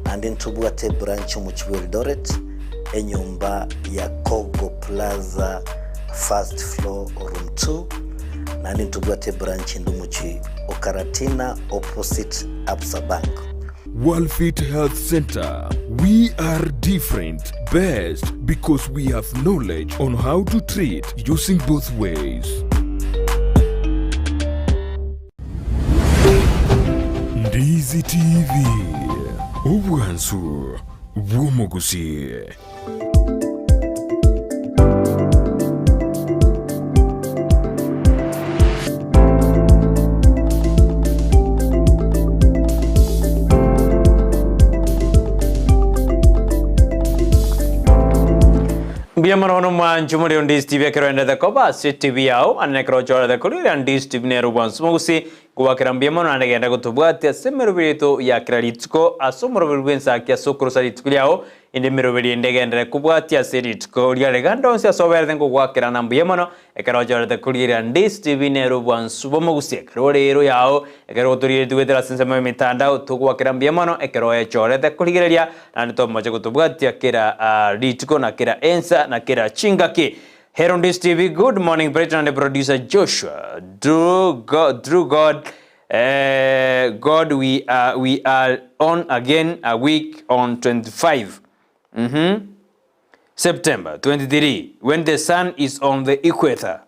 N: Naende ntobwate ebranch omochie bwa Eldoret, enyomba ya Kogo Plaza first floor room 2. Naende ntobwate ebranch ende omochie o Karatina opposite Absa Bank.
F: Worldfit Health Center, we are different, best because we have knowledge on how to treat using both ways. Ndizi TV, obwansu bw'omogusii.
G: Mbuya mono bono mwanche more Ndisi TV ekero oendete koba ase TV yao ande nekero ochorete korira Ndisi TV nere obwansu mogusi Kobakera mbuya mono naende genda gotobwatia ase emeroberi yaito ya kera rituko, ase omoroberi bw'ensaki ase okorosa rituko riao, ende emeroberi ende egenderere kobwatia ase rituko ria riganda onsi ase oberete nkogoakerana mbuya mono, ekero ochorete korigereria Ndisi TV nere obwansu bw'omogusi ekero ore ero yao, ekero otorigeretie goetera ase ensemo y'emetandao togoakera mbuya mono ekero oechorete korigereria naende tomoche gotobwatia kera rituko na kera ensa na kera chingaki. Hero Ndisi TV, good morning Brighton and producer Joshua. Through God, through God, eh, God we are, we are on again a week on 25 mm -hmm. September 23 when the sun is on the equator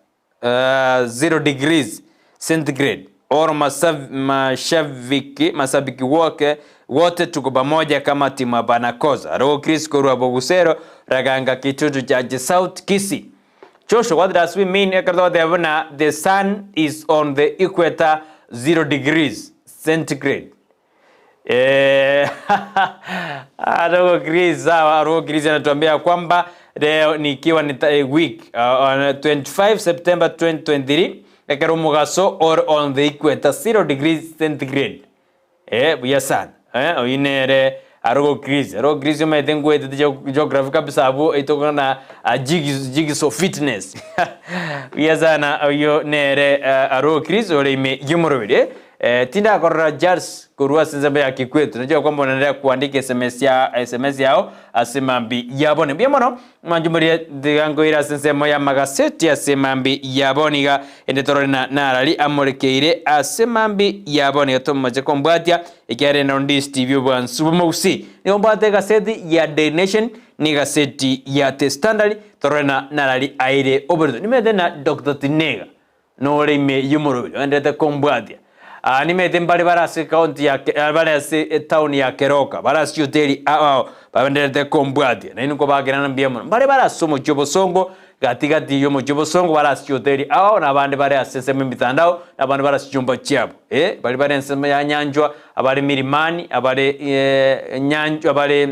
G: uh, 0 degrees centigrade or masav, mashabiki, mashabiki woke wote tuko pamoja kama timu hapana kosa. Roho Chris korwa Bogusero raganga kitutu cha South Kisii. Joshua, what does we mean ekero togoteba buna the sun is on the equator 0 degrees centigrade? Eh, Roho Chris, sawa. Roho Chris anatuambia kwamba leo nikiwa ni week on 25 September 2023 ekero omogaso or on the equator 0 degrees centigrade. Eh, buya sana. Eh, oyio nere Arogo Chris. Arogo Chris omanyete ngwetete geography kabisa abwo etokana jigs, jigsaw fitness. Buya sana oyio nere uh, Arogo Chris ore ime y'omoroberi. Eh? Eh, tindakorora Jars korwa ase ensemo ya Kikwete. Najua kwamba unaendelea kuandika SMS ya SMS yao ase mambi yabone. Mbuya mono mwanche morie tiga nkoire ase ensemo ya magaseti ase mambi yabone iga ende torore na narari amorekeire ase mambi yabone iga tomoche kombwatia ekiagera ende Ndisi TV obwansu bw'omogusii. Nigo mbwate egaseti ya Daily Nation na egaseti ya The Standard torore na narari aire oborito. Nimete na Dr. Tinega Nore ime y'omoroberi oenderete kombwatia. Aa nimete mbare bare ase ekaunti ya bare ase etaoni ya Keroka, bare ase chihoteli ao ao baenderete kombwatia, nainwe nkobakerana mbuya mono. Mbare bare ase omochie obosongo, gati gati y'omochie obosongo, bare ase chihoteli ao ao, na abande bare ase ensemo y'emitandao, na abande bare ase chinyomba chiabo. Ee, baria bare ensemo ya nyanchwa, abare milimani, abare nyanchwa, abare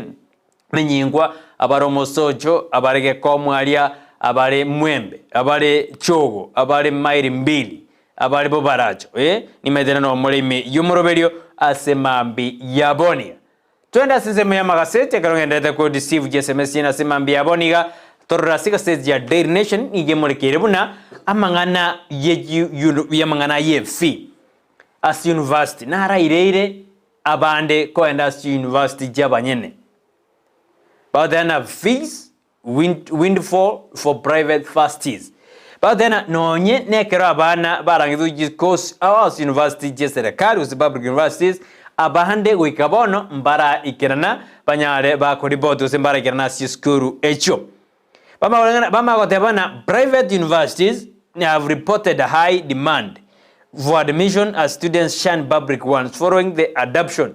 G: Menyingwa, abare omosocho, abare gekomwaria, abare mwembe, abare chogo, abare maili mbili, abare bobaracho, ee, nimaetane nomore ime y'omoroberio ase mambi yabonia. Twende ase ensemo y'amagaseti, ekero ngenderete ko receive chiSMS chiane ase mambi yaboni iga, torore ase egaseti ya Daily Nation nigo emorekeire buna amang'ana ye y'amang'ana y'efee ase university naraireire Abande koenda ase chiyunivasiti chi'abanyene bagoteba na fees windfall for private fasties. Bagoteba na nonye nekero abana barangetwe chikosi ao ase university chi'eserekari gose public universities, abande goika bono mbaraikerana banyare bakoripoti gose mbaraikerana ase chisukuru echio. Bamanya goteba na private universities have reported a high demand for admission as students shun public ones following the adoption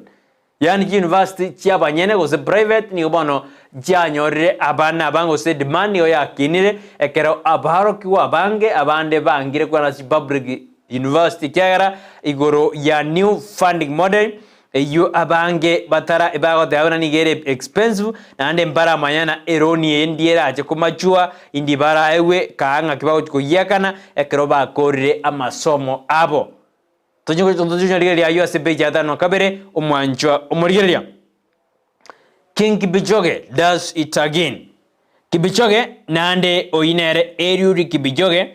G: yaani chiuniversity chiabanyene gose private nigo bono chianyorire abana abange gose demand nigo yakinire ekero abarokigwa abange abande bangire kogenda ase chipublic university ekiagera igoro ya new funding model Eyio abange batara bagoteba buna nigo ere expensive, naende mbaramanya na eroni eye ndi erache komachua, indi baraegwe kaa ng'aki bagochia koyiakana ekero bakorire amasomo abo. Tochonyarigereria ayio ase page ya tano na kabere, omwanchwa omorigereria. King Kibichoge does it again. Kibichoge naende oyio nere Eliud Kibichoge,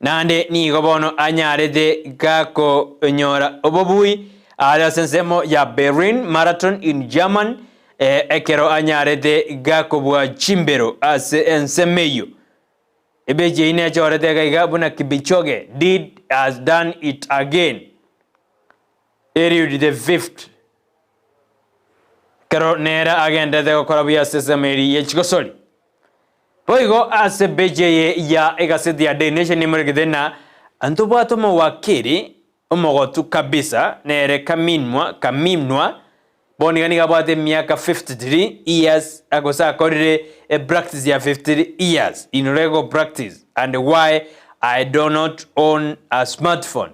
G: naende nigo bono anyarete gakonyora obobui are ase ensemo ya Berlin Marathon in German, ekero anyarete gakobua chimbero ase ensemo eyio. Ebechi eyio nechorete iga iga buna Kibichoge did has done it again. Eliud the fifth. Ekero nere agenderete gokora buya ase esameri ye chigosori. Boigo ase peji eye ya egaseti ya Daily Nation nemoregete ng'a ntobwate omowakili omogotu kabisa nere Kaminwa Kaminwa bono iga nigo abwate emiaka 53 years gose akorire epractice ya 53 years in legal practice and why I do not own a smartphone.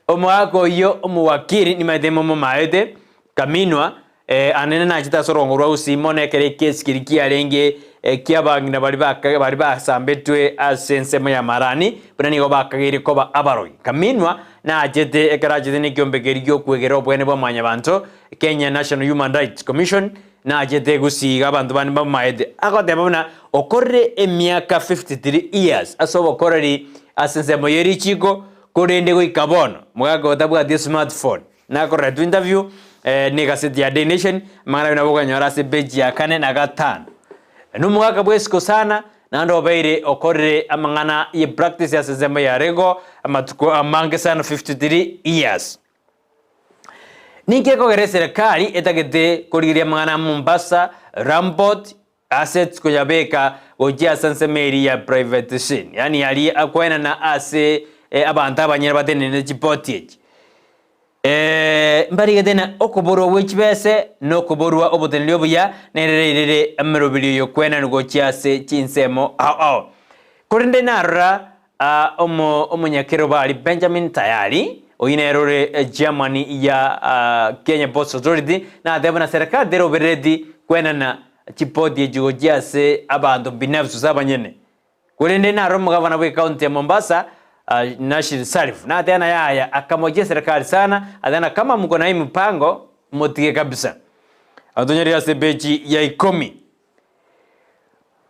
G: Omogaka oyio omowakili nimaete momomaete, Kaminwa, eh, anene nachete ase orongo rwa Gusii mono ekero ekesi keria kiarenge eh, ki'abang'ina baria baka baria basambetwe ase ensemo ya Marani, buna nigo bakageire koba abarogi. Kaminwa nachete ekero achete nekiombe keria gi'okwegera obwene bwa mwanyabanto, Kenya National Human Rights Commission, nachete Gusii iga abanto bande mbamomaete. Agoteba buna okorire emiaka 53 years ase obokoreri ase ensemo ye richiko, korende goika bono omogaka otabwati esmartphone. Nakoretwe interview eh, ne egaseti ya Daily Nation, amang'ana ayio nabo okonyora ase page ya kane na gatano. Nomogaka bw'esiko sana, naende obeire okorire amang'ana ye practice ase ensemo ya legal amatuko amange sana 53 years. Ninki ekogera eserekari etagete korigereria amang'ana a Mombasa, Rambot, assets koyabeka gochia ase ensemo eria ya privatisation, yaani aria akoenana ase abanto abanyene batenenete chipoti echi. Mbarigete ng'a okoborwa gwe chibese na okoborwa oboteneneri obuya nere rerere emeroberio y'okoenanwa gochia ase chinsemo ao ao. Korende narora omo omonyakerobo aria Benjamin Tayari, oyio nere ore chairman ya Kenya Ports Authority, nateba buna serikali teroberereti koenana chipoti echi gochia ase abanto binafsi gose abanyene. Korende naro omogavana bw'ecounty ya Mombasa, Nashir Salif, nateba na yaya akamochia serikali sana, ateba na kama mko na hii mpango motige kabisa. Otonyarire ase epeji ya ikomi.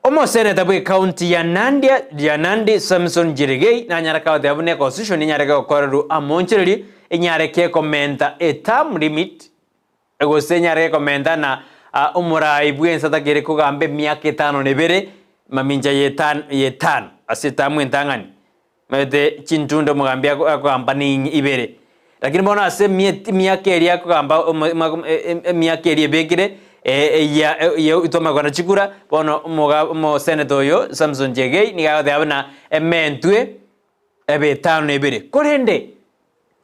G: Omoseneta bw'ecounty ya Nandia ya Nandi Samson Njeregei nanyare kagoteba buna econstitution enyare gokorerwa amonchereri enyare kekomenta eterm limit gose enyare gekomenta na omorai bwense atakere kogamba emiaka etano na ebere mamincha y'etano ase etamu entang'ani. Omanyete chintunda omogambi akogamba ne ibere, lakini bono ase emiaka eria akogamba emiaka eria ebekire twamanya kogenda chikura, bono omoseneta oyo Samson Chegei nigo agoteba buna ementwe ebe etano na ebere. Korende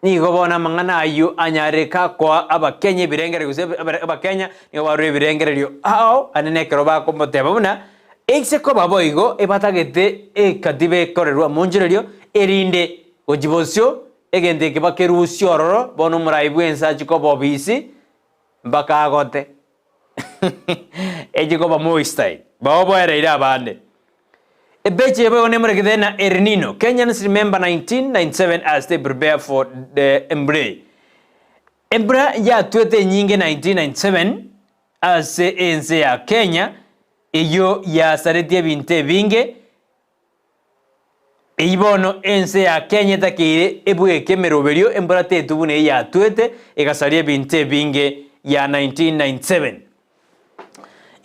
G: Nigo bono amang'ana ayio anyarire koa Abakenya ebirengererio gose Abakenya nigo barure ebirengererio ao ande nekero bakomoteba buna eise koba boigo ebatagete ekatiba ekorerwe amonchererio erinde gochia bosio egento eke bakerusie ororo bono omorai bwense achie koba obisi mpaka agote echie koba Moi style baoboereire abande. Epeji eye boigo nemorekete na El Nino, Kenyans remember 1997 as they prepare for the Embura. Embura yatwete enyinge 1997 ase ense ya Kenya eyio yasaretie ebinto ebinge, eyio bono ense ya Kenya etakeire ebweke emeroberio embura tetwe buna eyio yatwete egasaria ebinto ebinge ya 1997.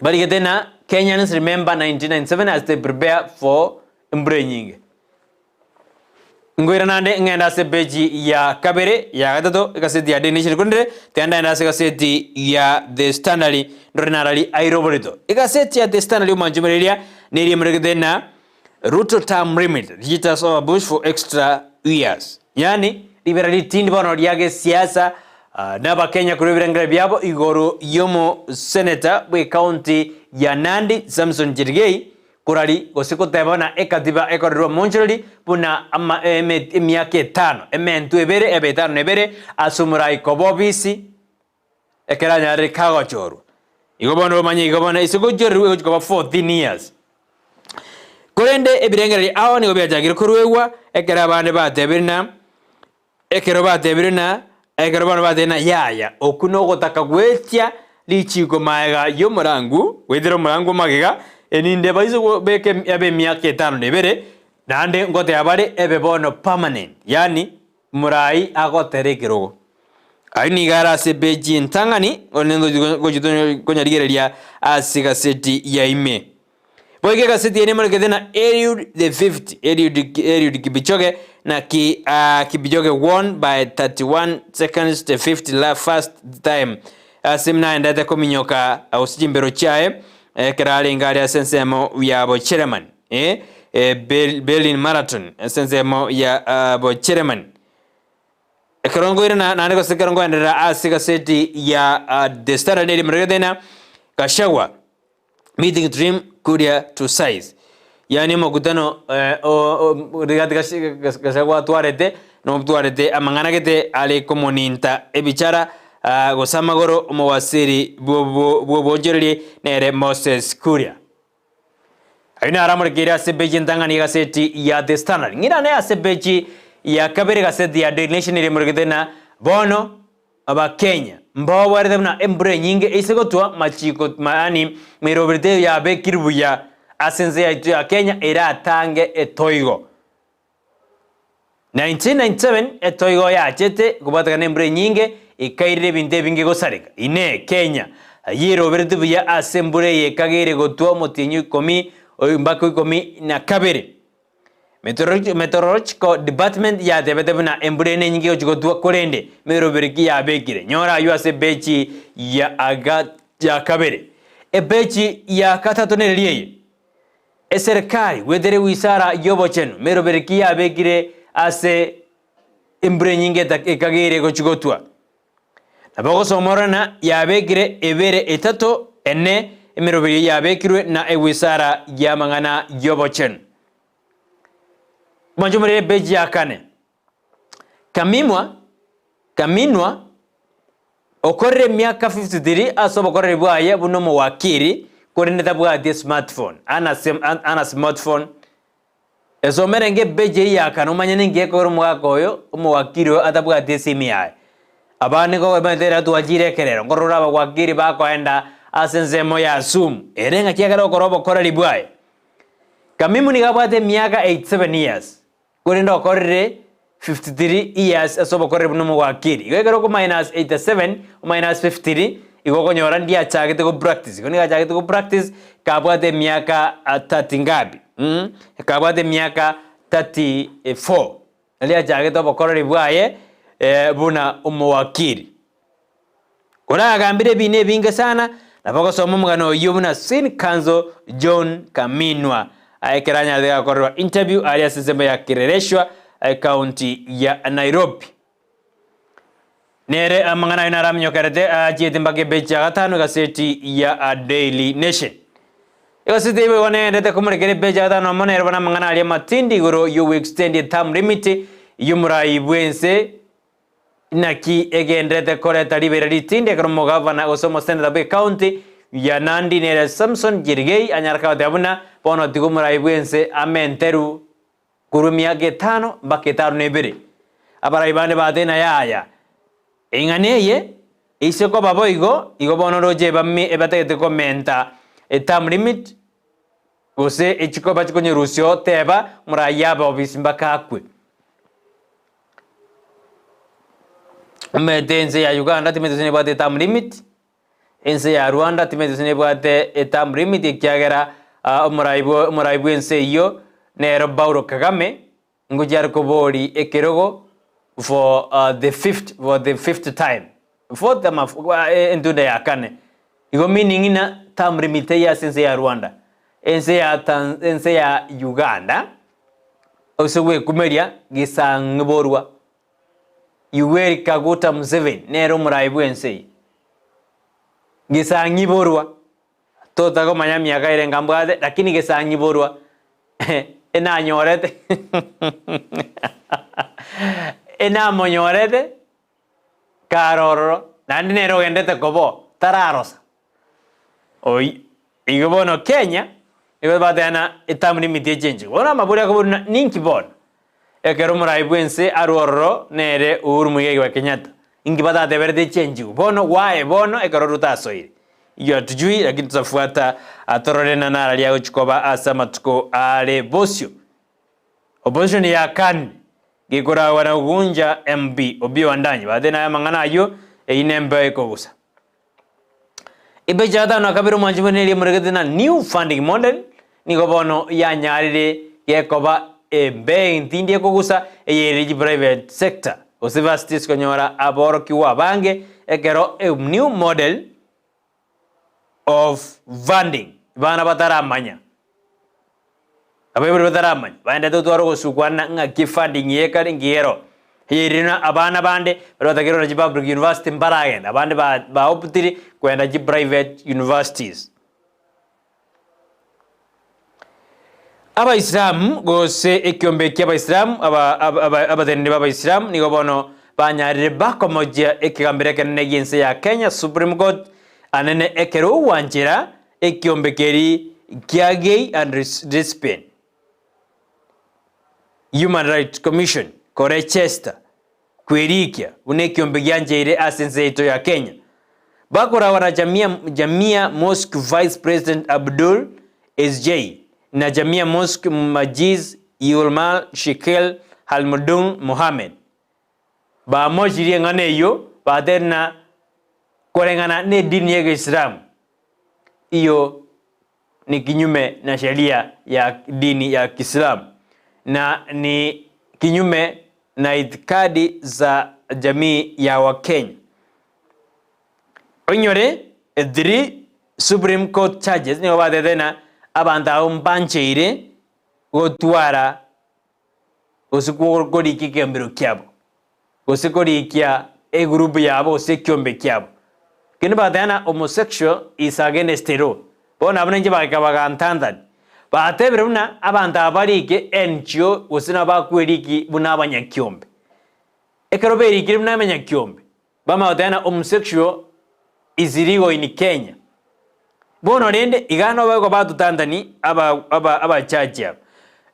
G: Barigete na Kenyans remember 1997 as they prepare for embura enyinge. Ngoira nande ng'ende ase peji ya kabere ya gatato egaseti ya Daily Nation korende tiga ndaende ase egaseti ya The Standard ndore narari airoboreto. Egaseti ya The Standard omanche eria neria emoregete na Ruto term limit jitters over bush for extra years. Yaani ribera ritindi bono ria gesiasa na abakenya korwa ebirengererio biabo igoro yomo senator bwe county ya Nandi Samson Chergei korari gose goteba buna ekatiba ekorerwa omonchorori buna ama emiaka etano ementu ebere ebe etano na ebere ase omorai koba obisi ekero anyarire kagochorwa. Igo bono omanye igo bono ase gochorerwa egochi koba 14 years. Korende ebirengererio ao nigo biachakire koruegwa ekero abande batebire na ekero batebire na ekero bono batebire na yaya okwo nogotaka goetia richiko maega y'omorangu goetera omorangu magega. Erinde baise kobeka ebe emiaka etano na ebere, naende ngoteba bare ebe bono permanent, yaani morai agotere ekerogo. Ayio nigo are ase epeji entang'ani, onye ngochi konyarigereria ase egaseti ya ime. Boigo egaseti eye nemorekete na Eliud the fifth, Eliud, Eliud Kipchoge, naki ah, Kipchoge won by 31 seconds the fifth la first time ase naendete kominyoka gose chimbero chiaye ekero arenge aria ase ensemo ya Bocheremani eh, eh, Berlin Marathon ase ensemo ya ah, Bocheremani. Ekero nkoirana naende gose ekero nkoenderera ase egaseti ya ah, The Standard neri morekete na Gachagua meeting trim kuria to size yaani omokutano eh, o- o- Rigathi Gash- Gash- Gachagua atwarete notwarete amang'ana gete are komoninta ebichara ah, gose amagoro omowasiri bwo- bw'obonchoreria nere Moses Kuria. Ayio naro amorekeire ase epeji entang'ani y'egaseti ya The Standard. Ng'irane ase epeji ya kabere egaseti ya Daily Nation eria emorekete na bono Abakenya mbabwarete buna embura enyinge eise gotwa machiko yaani meroberi teiyo yabekirwe buya ase ense yaito ya Kenya eratange etoigo. 1997 etoigo yachete kobwatekana nembura enyinge ekairera ebinto ebinge gosareka. Inee! Kenya yeroberete buya ase embura eye ekageire gotwa omotienyi o ikomi mpaka o ikomi na kabere? Meteorological Department yatebete buna embura eye nenyinge egochia gotwa korende meroberi ki yabekire. Nyora aywo ase epeji ya aga ya kabere. Epeji ya gatato nereria eye. Eserekari goetera ewisara y'obochenu meroberi ki yabekire ase embura enyinge ekageire egochia gotwa. Nabo ogosomorana yabekire ebere etato ene emeroberi eye yabekirwe na ewisara y'amang'ana y'obochenu. Mwanche omorere epeji ya kane. Kamimwa, Kaminwa, okorire emiaka 53 ase obokoreri bwaye buna omowakiri korende tabwati esmartphone, ana ana smartphone. Esomere enke epeji eyio ya kane omanye ninki gekogera omogaka oyo omowakiri oyo atabwati esimi yaye. Abande nigo bamaete ere twachire ekerero, nkorora abawakiri bakoenda ase ensemo ya Zoom, ere ng'aki ekero okora obokoreri bwaye. Kamimu nigo abwate emiaka 87 years. Korende okorire 53 years ase obokoreri buna omowakiri. Igo ekero oko minus 87 o minus 53 igo okonyora ndiachagete go practice. Igo nigo achagete go practice kabwate emiaka 30 ngapi? Mmh kabwate emiaka 34 nario achagete obokoreri bwaye buna omowakiri. Oragambire ebiina ebinge sana, nabo ogosoma omogano oyio buna Sin Counsel John Kaminwa ekero anyarete gakorerwa interview aria ase ensemo ya Kileleshwa ecounty ya Nairobi. Nere amang'ana ayio naraminyokerete achiete mpaka epeji ya gatano egaseti ya Daily Nation. Egaseti eyio boigo neendete komorekera epeji ya gatano amo nere bono amang'ana aria amatindi igoro y'ogoextend eterm limit y'omorai bw'ense Naki egenderete koreta ribeera ritindi ekero omogavana gose omoseneta bw'ecounty ya Nandi nere Samson Cherigei anyare kagoteba buna bono tiga omorai bw'ense amenteru korwa emiaka etano mpaka etano na ebere. Abarai bande batebire na yaya eng'ana eye eise koba boigo igo bono roche ebame ebatagete komenta eterm limit gose echikoba chikonyerusia oteba omorai abe obisi mpaka akwe. Omanyete ense ya Uganda timanyeti gose nebwate eterm limit, ense ya Rwanda timanyeti gose nebwate eterm limit ekiagera omorai bwa omorai bwa ense eyio nere Paulo Kagame, ngochia are kobori ekerogo for the fifth for the fifth time, fourth ama entunda ya kane. Igo meaning ng'a term limit teiyo ase ense ya Rwanda, ense ya Tanz ense ya Uganda. Ase gwekumeria gesang'borwa, Yoweri Kaguta Museveni nere omorai bw'ense eye. Gesang'iborwa, totakomanya miaka ere enga mbwate, lakini gesang'iborwa enanyorete enamonyorete kare ororo, naende nere ogendete koba oo, tararosa. Oyio, igo bono Kenya, nigo bateba ng'a eterm limit echenchigwe. Bono amabori akoborwa ng'a ninki bono? Ekero omorai bw'ense arwe ororo nere Uhuru Muigai wa Kenyatta, inki batateberete echenchigwe? Bono why bono ekero Ruto asoire? Hiyo hatujui lakini tutafuata Atorore na nararia agochia koba ase amatuko are bosio. Opposition ya CAN gekoragwa na Ugunja MB Opiyo Wandanyi batebire naye amang'ana ayio eyio nembeo ekogusa. Epeji ya gatano na kabere omwanchi bwene eria emoregete na New Funding Model nigo bono yanyarire gekoba embeo entindi ekogusa eyerire chiprivate sector gose universities konyora aborokigwa abange ekero a new model of funding bana bataramanya abaibori bataramanya baendete gotwara ogosukwana ng'aki funding eye ekare nki ero eyerire na abana bande baria batakeire kogenda chipublic university mbaragenda abande ba baoptire kogenda chiprivate universities. Abaisilamu gose ekiombe ki'Abaisilamu aba aba abateneneri b'Abaisilamu nigo bono banyarire bakomochia ekegambero ekenene gi'ense ya Kenya Supreme Court anene ekero ogwanchera ekiombe keri kia Gay and Lesbian Human Rights Commission korechester kwerikia buna ekiombe giancheire ase ense yaito ya Kenya. Bakoragwa na Jamia, Jamia Mosque Vice President Abdul SJ na Jamia Mosque Majiz Yulmal Shikil Halmudung Mohammed. Bamochirie eng'ana eyio batebire na koreng'ana nedini y'Egeisilamu iyo ni kinyume na sheria ya dini ya Kiislamu na ni kinyume na itikadi za jamii ya Wakenya. Oinyore 3 Supreme Court charges nigo batete na abanto abo mbancheire gotwara gose korika ekegambero kiabo gose korikia egroup yabo gose ekiombe kiabo. Kende bagateba ng'a homosexual is against the law. Bono abwo nainche bagaika bagantantani. Bagatebire buna abanto aba barike NGO gose nabo bakweriki buna abanyakiombe. Ekero berikire buna abanyakiombe, bamanya goteba ng'a homosexual is illegal in Kenya. Bono rende iga nabo igo batotantani aba aba abachachi aba.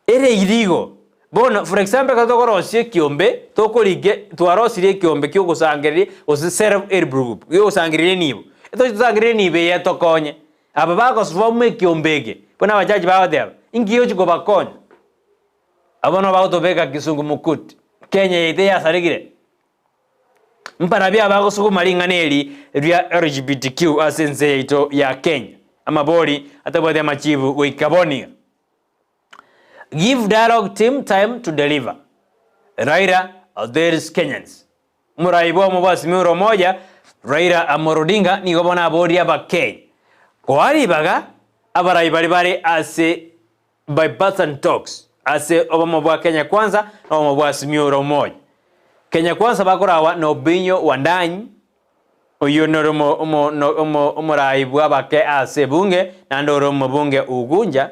G: Ere illegal. Bono for example ekero tokorosia ekiombe, tokorike twarosirie ekiombe kia ogosangereria gose self help group, gia ogosangereria enibo. Etochi tosangererie enibo eye etokonye. Aba bagosform ekiombe eke, buna abachachi bagoteba, inki gegochi kobakonya? Abwo nabo bagotobeka kizungumkuti. Kenya yaito yasaregire. Mbarabwo abagosuguma ring'ana eri ria LGBTQ ase ense yaito ya Kenya? Amabori atabwati amachibu goika bono iga. Give dialogue team time to deliver. Raila tells Kenyans. Omorai bw'omo bwa Azimio la Umoja, Raila Amolo Odinga nigo bono aboria Abakenya koa ribaga abarai baria bare ase Bipartisan talks ase obomo bwa Kenya Kwanza na obomo bwa Azimio la Umoja. Kenya Kwanza bakorawa na Opiyo Wandayi, oyio nore omorai bw'abake ase ebunge naende ore omobunge Ugunja.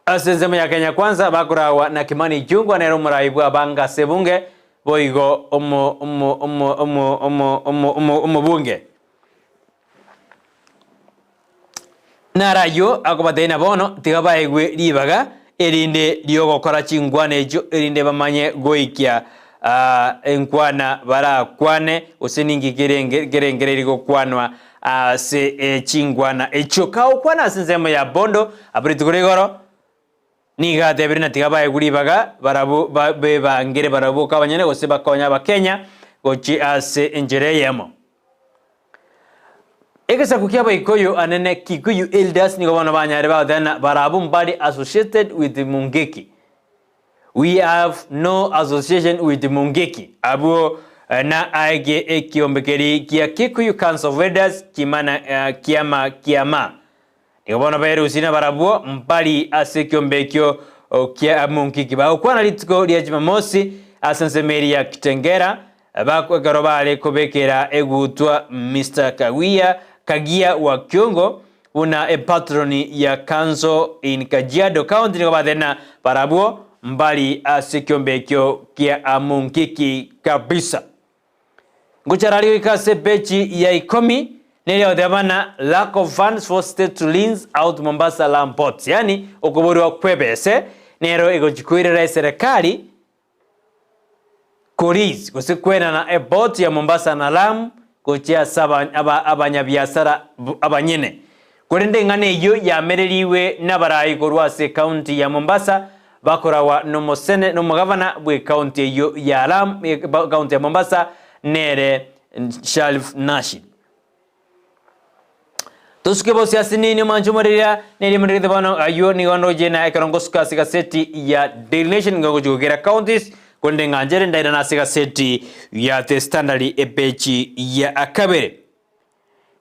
G: Ase ensemo ya Kenya Kwanza bakorawa na Kimani Ichung'wa nere omorai bw'abange ase ebunge boigo omobunge. Naro ayio akobatebia na bono tiga baegwe ribaga erinde ri'ogokora chinkwana echio, erinde bamanye goikia enkwana barakwane, gose ninki kerengereiri gokwanwa ase chinkwana echio. Kagokwana ase ensemo ya Bondo abwo rituko ria igoro, nigo atebire na tiga baegwe ribaga barabwo bebangere barabwo boka abanyene gose bakonye Abakenya gochia ase enchera eyemo. Egesaku ki'Abaikoyo anene Kikuyu elders nigo bono banyare bagoteba ng'a barabwo mbari associated with Mungiki. We have no association with Mungiki. Abwo na aege ekiombe keria kia Kikuyu Council of Elders kimana kiama kiama. Nigo bono berusie na barabwo mbari ase ekiombe ekio kia Mungiki. Bagokwana rituko ria Jumamosi ase ensemo eria ya Kitengela ekero bare kobekera egutwa Mister Kawia Kagia wa Kiongo buna epatroni ya council in Kajiado County nigo batebire na barabwo mbari ase ekiombe ekio kia Mungiki kabisa. Ngochara aria goika ase epeji ya ikomi neria goteba bana lack of funds for state to lease out Mombasa Lamu ports yaani okoborwa kwebese nero egochi koirera eserekari ko lease gose kwenana eport ya Mombasa na Lamu gochia ase abanyabiasara abanyene. Korende eng'ana eyio yamererigwe nabarai korwa ase ekaunti ya Mombasa bakoragwa nomosene nomogavana bw'ekaunti eyio ya Lamu ekaunti ya Mombasa nere Sharif Nashid. Tosuke bosio ase nini omwanche omoriria neri morirete bono ayio nigo ndoche na ekero ngosuka ase gaseti ya Daily Nation nigo ngochi gokera counties korende ng'anchere ndairana ase gaseti ya The Standard epeji ya kabere.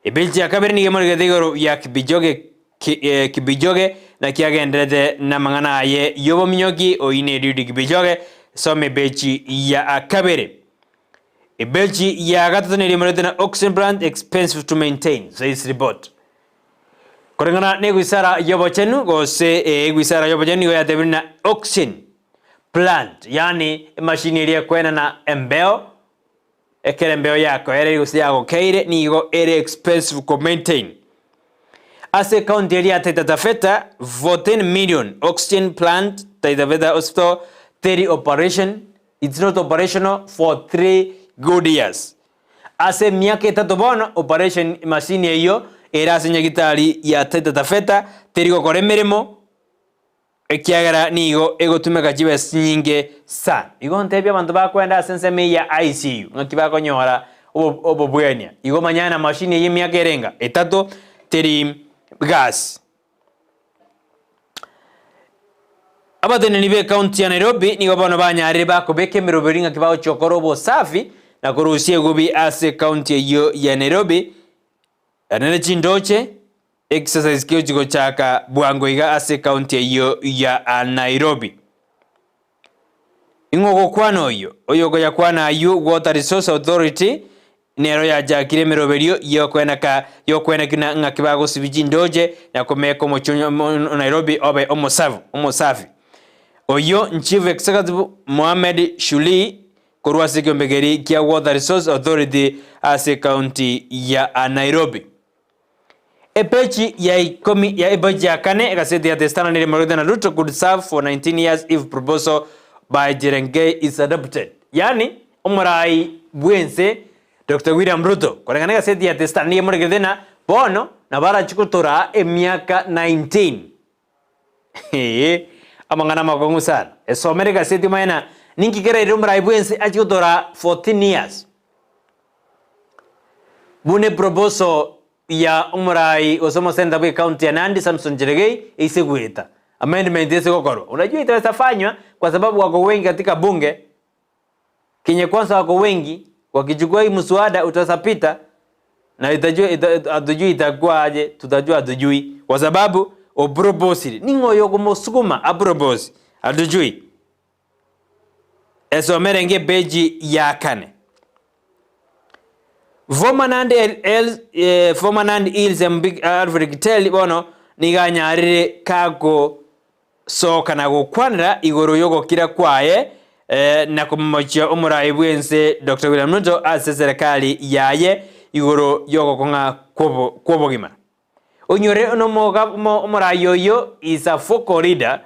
G: Epeji ya kabere nigo emorigete igoro ya Kibijoge Kibijoge naki agenderete namang'ana aye yobominyoki oyio ne Eliud Kibijoge soma epeji ya kabere. Ebechi ya gatato neria emorete na oxygen plant expensive to maintain, says report. Koreng'ana na egwisara y'obochenu gose egwisara y'obochenu nigo yatebire na oxygen plant yaani emashini eria ekoenana embeo ekero embeo yakoereire gose yagokeire nigo ere expensive ko maintain. Ase ekaunti eria ya Taita Taveta 14 million oxygen plant Taita Taveta Hospital teri operation It's not operational for 3 good years. Ase emiaka etato bono operation machine eyio ere ase nyagitari ya Taita Taveta teri gokora emeremo ekiagera nigo egotumeka chibesa chinyinge sana. Igo ntebie abanto bakoenda ase ensemo eye ya ICU ng'aki bakonyora obobwenia. Igo manyana na machine eyio emiaka ere enga? Etato teri gasi. Abateneni b'ecounty ya Nairobi nigo bono banyarire bakobeka emeroberi ng'aki bagochia gokora obosafi na korusia egubi ase ecounty eyio ya Nairobi nere chindoche exercise kegochi gochaka bwango iga ase ecounty eyio ya Nairobi. Ing'o ogokwana oyio? Oyokoyakwana ayio Water Resource Authority nero yachakire emeroberio y'okwenaka y'okwenekina ng'aki bagosibia chindoche na komeka omochie o Nairobi obe omosafu omosafi. Oyio Chief Executive Mohamed Shuli korwa ase ekeombe keria kia Water Resource Authority ase ecounty ya Nairobi. Epeji ya ikomi ya epeji ya kane egaseti ya The Standard nere Morogete na Ruto could serve for 19 years if proposal by Cherengei is adopted. Yaani omorai bwense Dr. William Ruto koreng'ana egaseti ya The Standard nigo emoregete na bono nabo arachi gotoraa emiaka 19. Ee, amang'ana amakong'u sana. Esomere egaseti omanye na ninki keraire omorai bwense achi gotoraa 14 years. Buna eproposal ya omorai gose omosenator bwe county ya Nandi Samson Cherargei eise goeta, amendment ese gokorwa. Unajua itaweza fanywa kwa sababu wako wengi katika bunge, Kenya Kwanza wako wengi, wakichukua hii mswada utaweza pita na itajua ita, hatujui itakuwa aje, tutajua hatujui kwa sababu oproposire ning'o oyo okomosukuma apropose hatujui. Esomere nge peji ya kane. Former Nandi El, eh, former Nandi Hills MP Alfred Kiteli bono nigo anyarire kagosoka na gokwanera igoro y'ogokira kwaye eh, na komomochia omorai bw'ense Dr. William Ruto ase serikali yaye igoro y'ogokong'a kw'obogima. Onyore omorai oyio is a vocal leader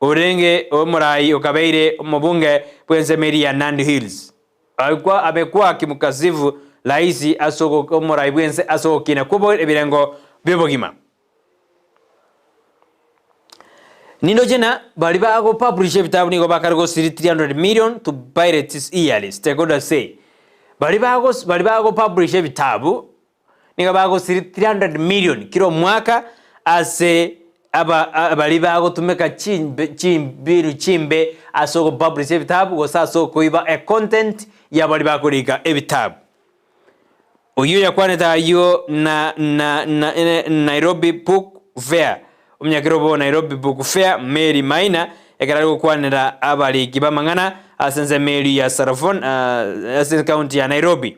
G: orenge omorai okabeire omobunge bw'ensemo eria ya Nandi Hills. Alikuwa amekuwa akimkasifu rais ase omorai bw'ense ase ogokina kw'obo ebirengo bi'obogima. Nindoche na baria bagopublish ebitabu nigo bakare gosiri 300 million to pirates yearly, stakeholders say. Baria bago baria bagopublish ebitabu Nigo bagosiri 300 million kera omwaka ase aba baria bagotumeka chimbe chimbiru chimbe ase ogopublish ebitabu gose ase okoiba econtent ya baria bakorika ebitabu. Oyio oyakwanete ayio na na na Nairobi Book Fair Omonyakera obo Nairobi Book Fair Mary Maina ekero are gokwanera abariki b'amang'ana ase ensemo eria ya Sarafon ase ecounty ya Nairobi.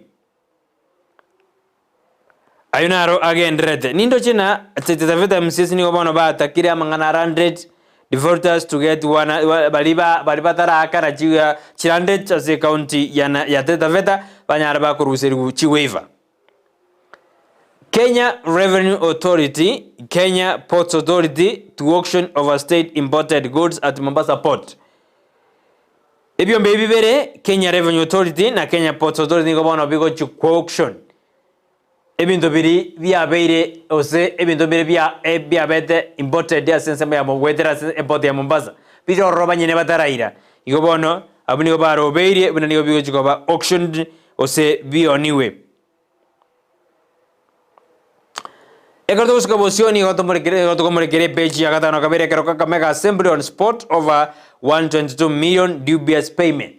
G: Ayio naro agendererete, Nindoche na Taita MCAs nigo bono batakire amang'ana a 100 defaulters to get one baria ba baria bataraakana chi chirandet ase ecounty ya na ya Taita Taveta banyare bakoruserigwa chiwaiver. Kenya Revenue Authority, Kenya Ports Authority to auction overstayed imported goods at Mombasa Port. Ebiombe ebi bibere, Kenya Revenue Authority na Kenya Ports Authority nigo bono bigochia kwa auction. Ebinto biria biabeire gose ebinto mbire bia biabete imported ase ensemo ya goetera ase eport ya Mombasa, bire ororo banyene bataraira. Igo bono abwo nigo barobeirie buna nigo bigochia koba auctioned gose bionigwe. Ekero togosuka bosio nigo tomorekere nigo tokomorekera epage ya gatano kabere ekero Kakamega Assembly on spot over 122 million dubious payment.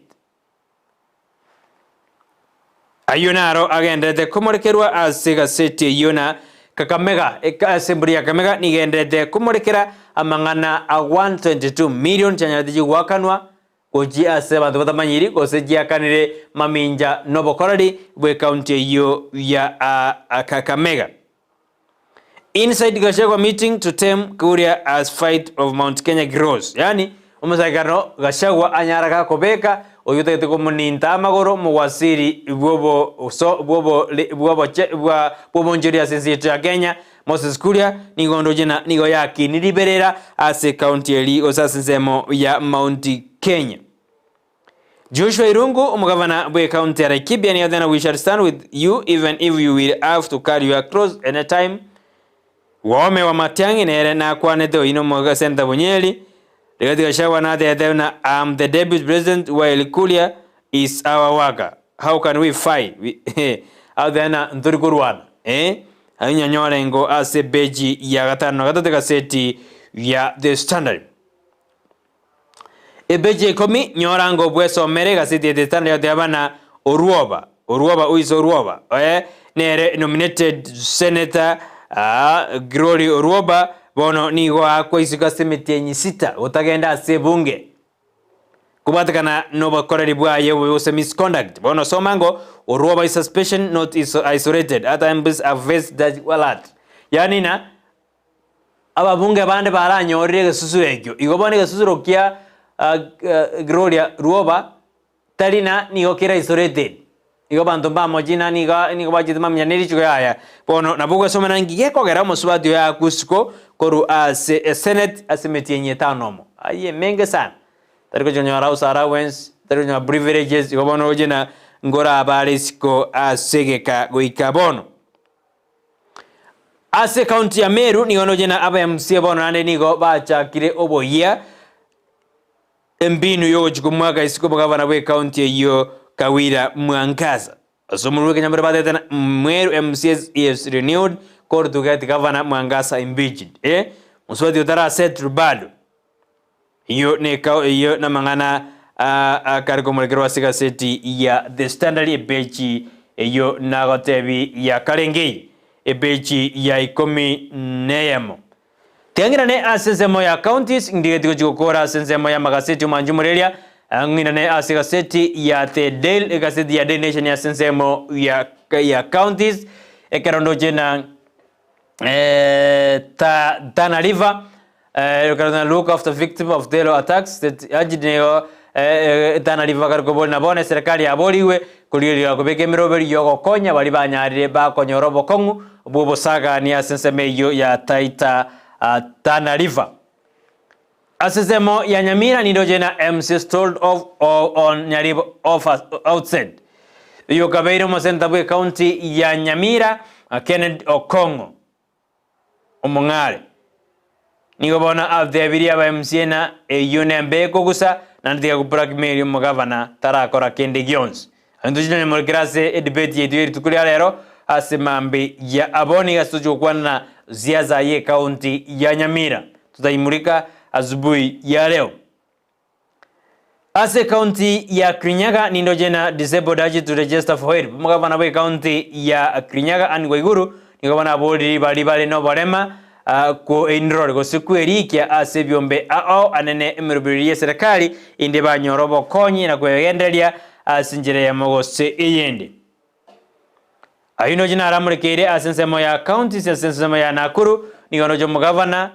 G: Ayio naro agenderete komorekerwa ase egaseti eyio na Kakamega, Assembly ya Kakamega nigo egenderete komorekera amang'ana a 122 million chianyarete chigoakanwa gochia ase abanto batamanyiri gose chiakanire mamincha nobokoreri bw'ecounty eyio ya Kakamega. Inside Gachagua meeting to tame Kuria as fight of Mount Kenya grows. Yaani omosaekano Gachagua anyara gakobeka oyio otagete komoninta amagoro omowasiri bwobo so bwobo bwoboche bwa bwobonchori ase ense yetu ya Kenya Moses Kuria nigo ndoche na nigo yakiniri riberera ase county eri gose ase ensemo ya Mount Kenya. Joshua Irungu, omogavana bw'ecounty ya Laikipia nigo ateba we shall stand with you even if you will have to carry your cross anytime. Wome wa Matiang'i nere nakwanete oyio nomoga Senator Bunyeri. Rigathi Gachagua natebete buna I am the deputy president while Kuria is our worker. How can we fight? Agoteba ng'a ntori korwana eh? Ayio nyanyore ingo ase epeji ya gatano na gatato egaseti ya The Standard. Epeji ya ikomi, nyora ngo bwesomere egaseti ya The Standard egoteba bana Orwoba, Orwoba oise Orwoba, eh, nere nominated senator ah, Glory Orwoba bono nigo aakwa isiko ase emetienyi sita gotagenda ase ebunge kobwatekana nobokoreri bwaye obobe gose misconduct. Bono soma ngo Orwoba is suspension not isolated, other MPs have faced that alert. Yaani na Ababunge bande baranyorire egesusuro ekio. Igo bono egesusuro kia Gloria Rwoba tari na nigo kere isolated. Igo abanto mbamochie na nigo nigo bachete mamanya ne richiko yaya. Bono nabo ogosomera nki gekogera omosubati oyo akwe isiko korwa ase esenate ase emetienyi etano omo. Ayio emenge sana. Tari gochia konyora house allowance, tari konyora privileges, igo bono oche na nkorabare isiko ase egeka goika bono. Ase ekaunti ya Meru nigo ndoche na aba MCA bono naende nigo bachakire oboyia embinu yogochia komwaka isiko obogavana bwe ekaunti eyio Kawira Mwangaza. Ase omorwoti bw'ekenyamorero batete na Meru MCAs is renewed call to get Governor Mwangaza impeached. Eh, mosubati otara settle bado. Eyio neka eyio namang'ana akare komorekerwa ase egaseti ya The Standard epeji eyio nagotebi ya karenge eye epeji ya ikomi neyemo. Tiang'irane ase ensemo ya counties ndigeti gochi gokora ase ensemo ya amagaseti omanche omoreria ng'irane ase egaseti ya The Daily egaseti ya Daily Nation ase ensemo ya ya counties ekero ndoche na Tana River, look after victim of terror attacks, nigo Tana River kare kobori na bono eserekari yaborigwe korigereria kobeka emeroberi yogokonya baria banyarire bakonyora obokong'u bw'obosagani ase ensemo eyio ya Taita Tana River. Ase ensemo ya Nyamira nindoche na MC stalled off on Nyaribo outset. Oyo okabeire omosenta bw'ecounty ya Nyamira Kennedy Okong'o Omong'are. Nigo bono atebirie aba MCA na eyio nembe ekogusa naende tiga blackmail omogavana tarakora kende gionsi. Intwe chinyanyamorokere ase edebate yaito ye rituko ria rero ase mambi ya abo nigo ase tochi gokwana na siasa ye county ya Nyamira. Tutaimulika asubuhi ya leo. Ase county ya Kirinyaga nindoche na disabled urged to register for help. Omogavana bwe county ya Kirinyaga Anne Waiguru nigo bono aboriri baria bare noborema ko enroll gose kwerikia ase ebiombe ao anene emeroberi ye serikali inde banyore obokonyi na kwegendereria ase enchera eyemo gose eyende. Ayio noche naramorekeire ase ensemo ya counties ase ensemo ya Nakuru, nigo noche omogavana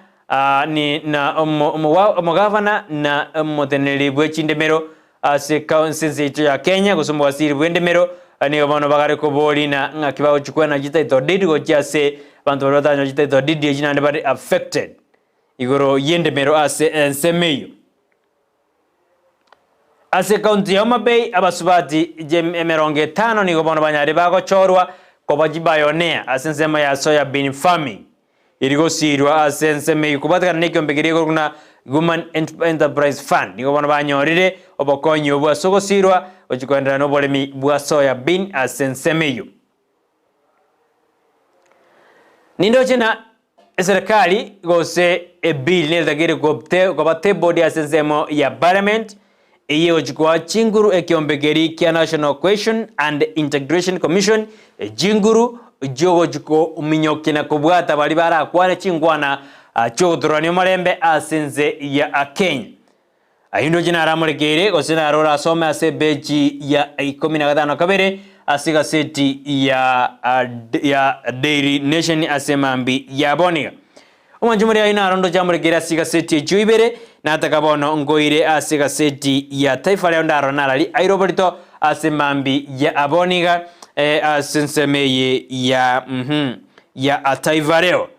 G: ni na omogavana na omoteneneri bwe chindemero ase ase ense yaito ya Kenya gose omowaziri bw'endemero, nigo bono bagare koboria na ng'aki bagochia koena chititle deed gochia ase abanto baria batanyora chititle deed echio naende bare affected igoro y'endemero ase ensemo eyio. Ase ekaunti ya Homa Bay, abasubati emerongo etano nigo bono banyarire bagochorwa koba chibioneer ase ensemo ya soya bean farming eri gosiirwa ase ensemo eyio kobwatekana na ekiombe keria ekorokwa buna Human Enterprise Fund. Nigo bono banyorire obokonyi obwo ase ogosiirwa gochia koenderera noboremi bwa soya bean ase ensemo eyio. Nindoche na eserekari gose ebill neritakeire koba tabled ase ensemo ya parliament eye egochi koa chinguru ekiombe keria kia National Cohesion and Integration Commission chinguru chiogochi kominyokia na kobwata baria barakwane chinkwana chiogotororania omorembe ase ense ya Kenya. Ayio ndoche naramorekeire, gose naro orasome ase epeji ya ikomi na gatano na kabere ase egaseti ya ya Daily Nation ase mambi ya bono iga. Omwancho moria ayio naro ndoche amorekeire ase egaseti echio ibere, nataka bono nkoire ase egaseti ya Taifa Leo ndarore narari aire oborito ase mambi ya bono iga ase ensemo eye ya ya Taifa Leo.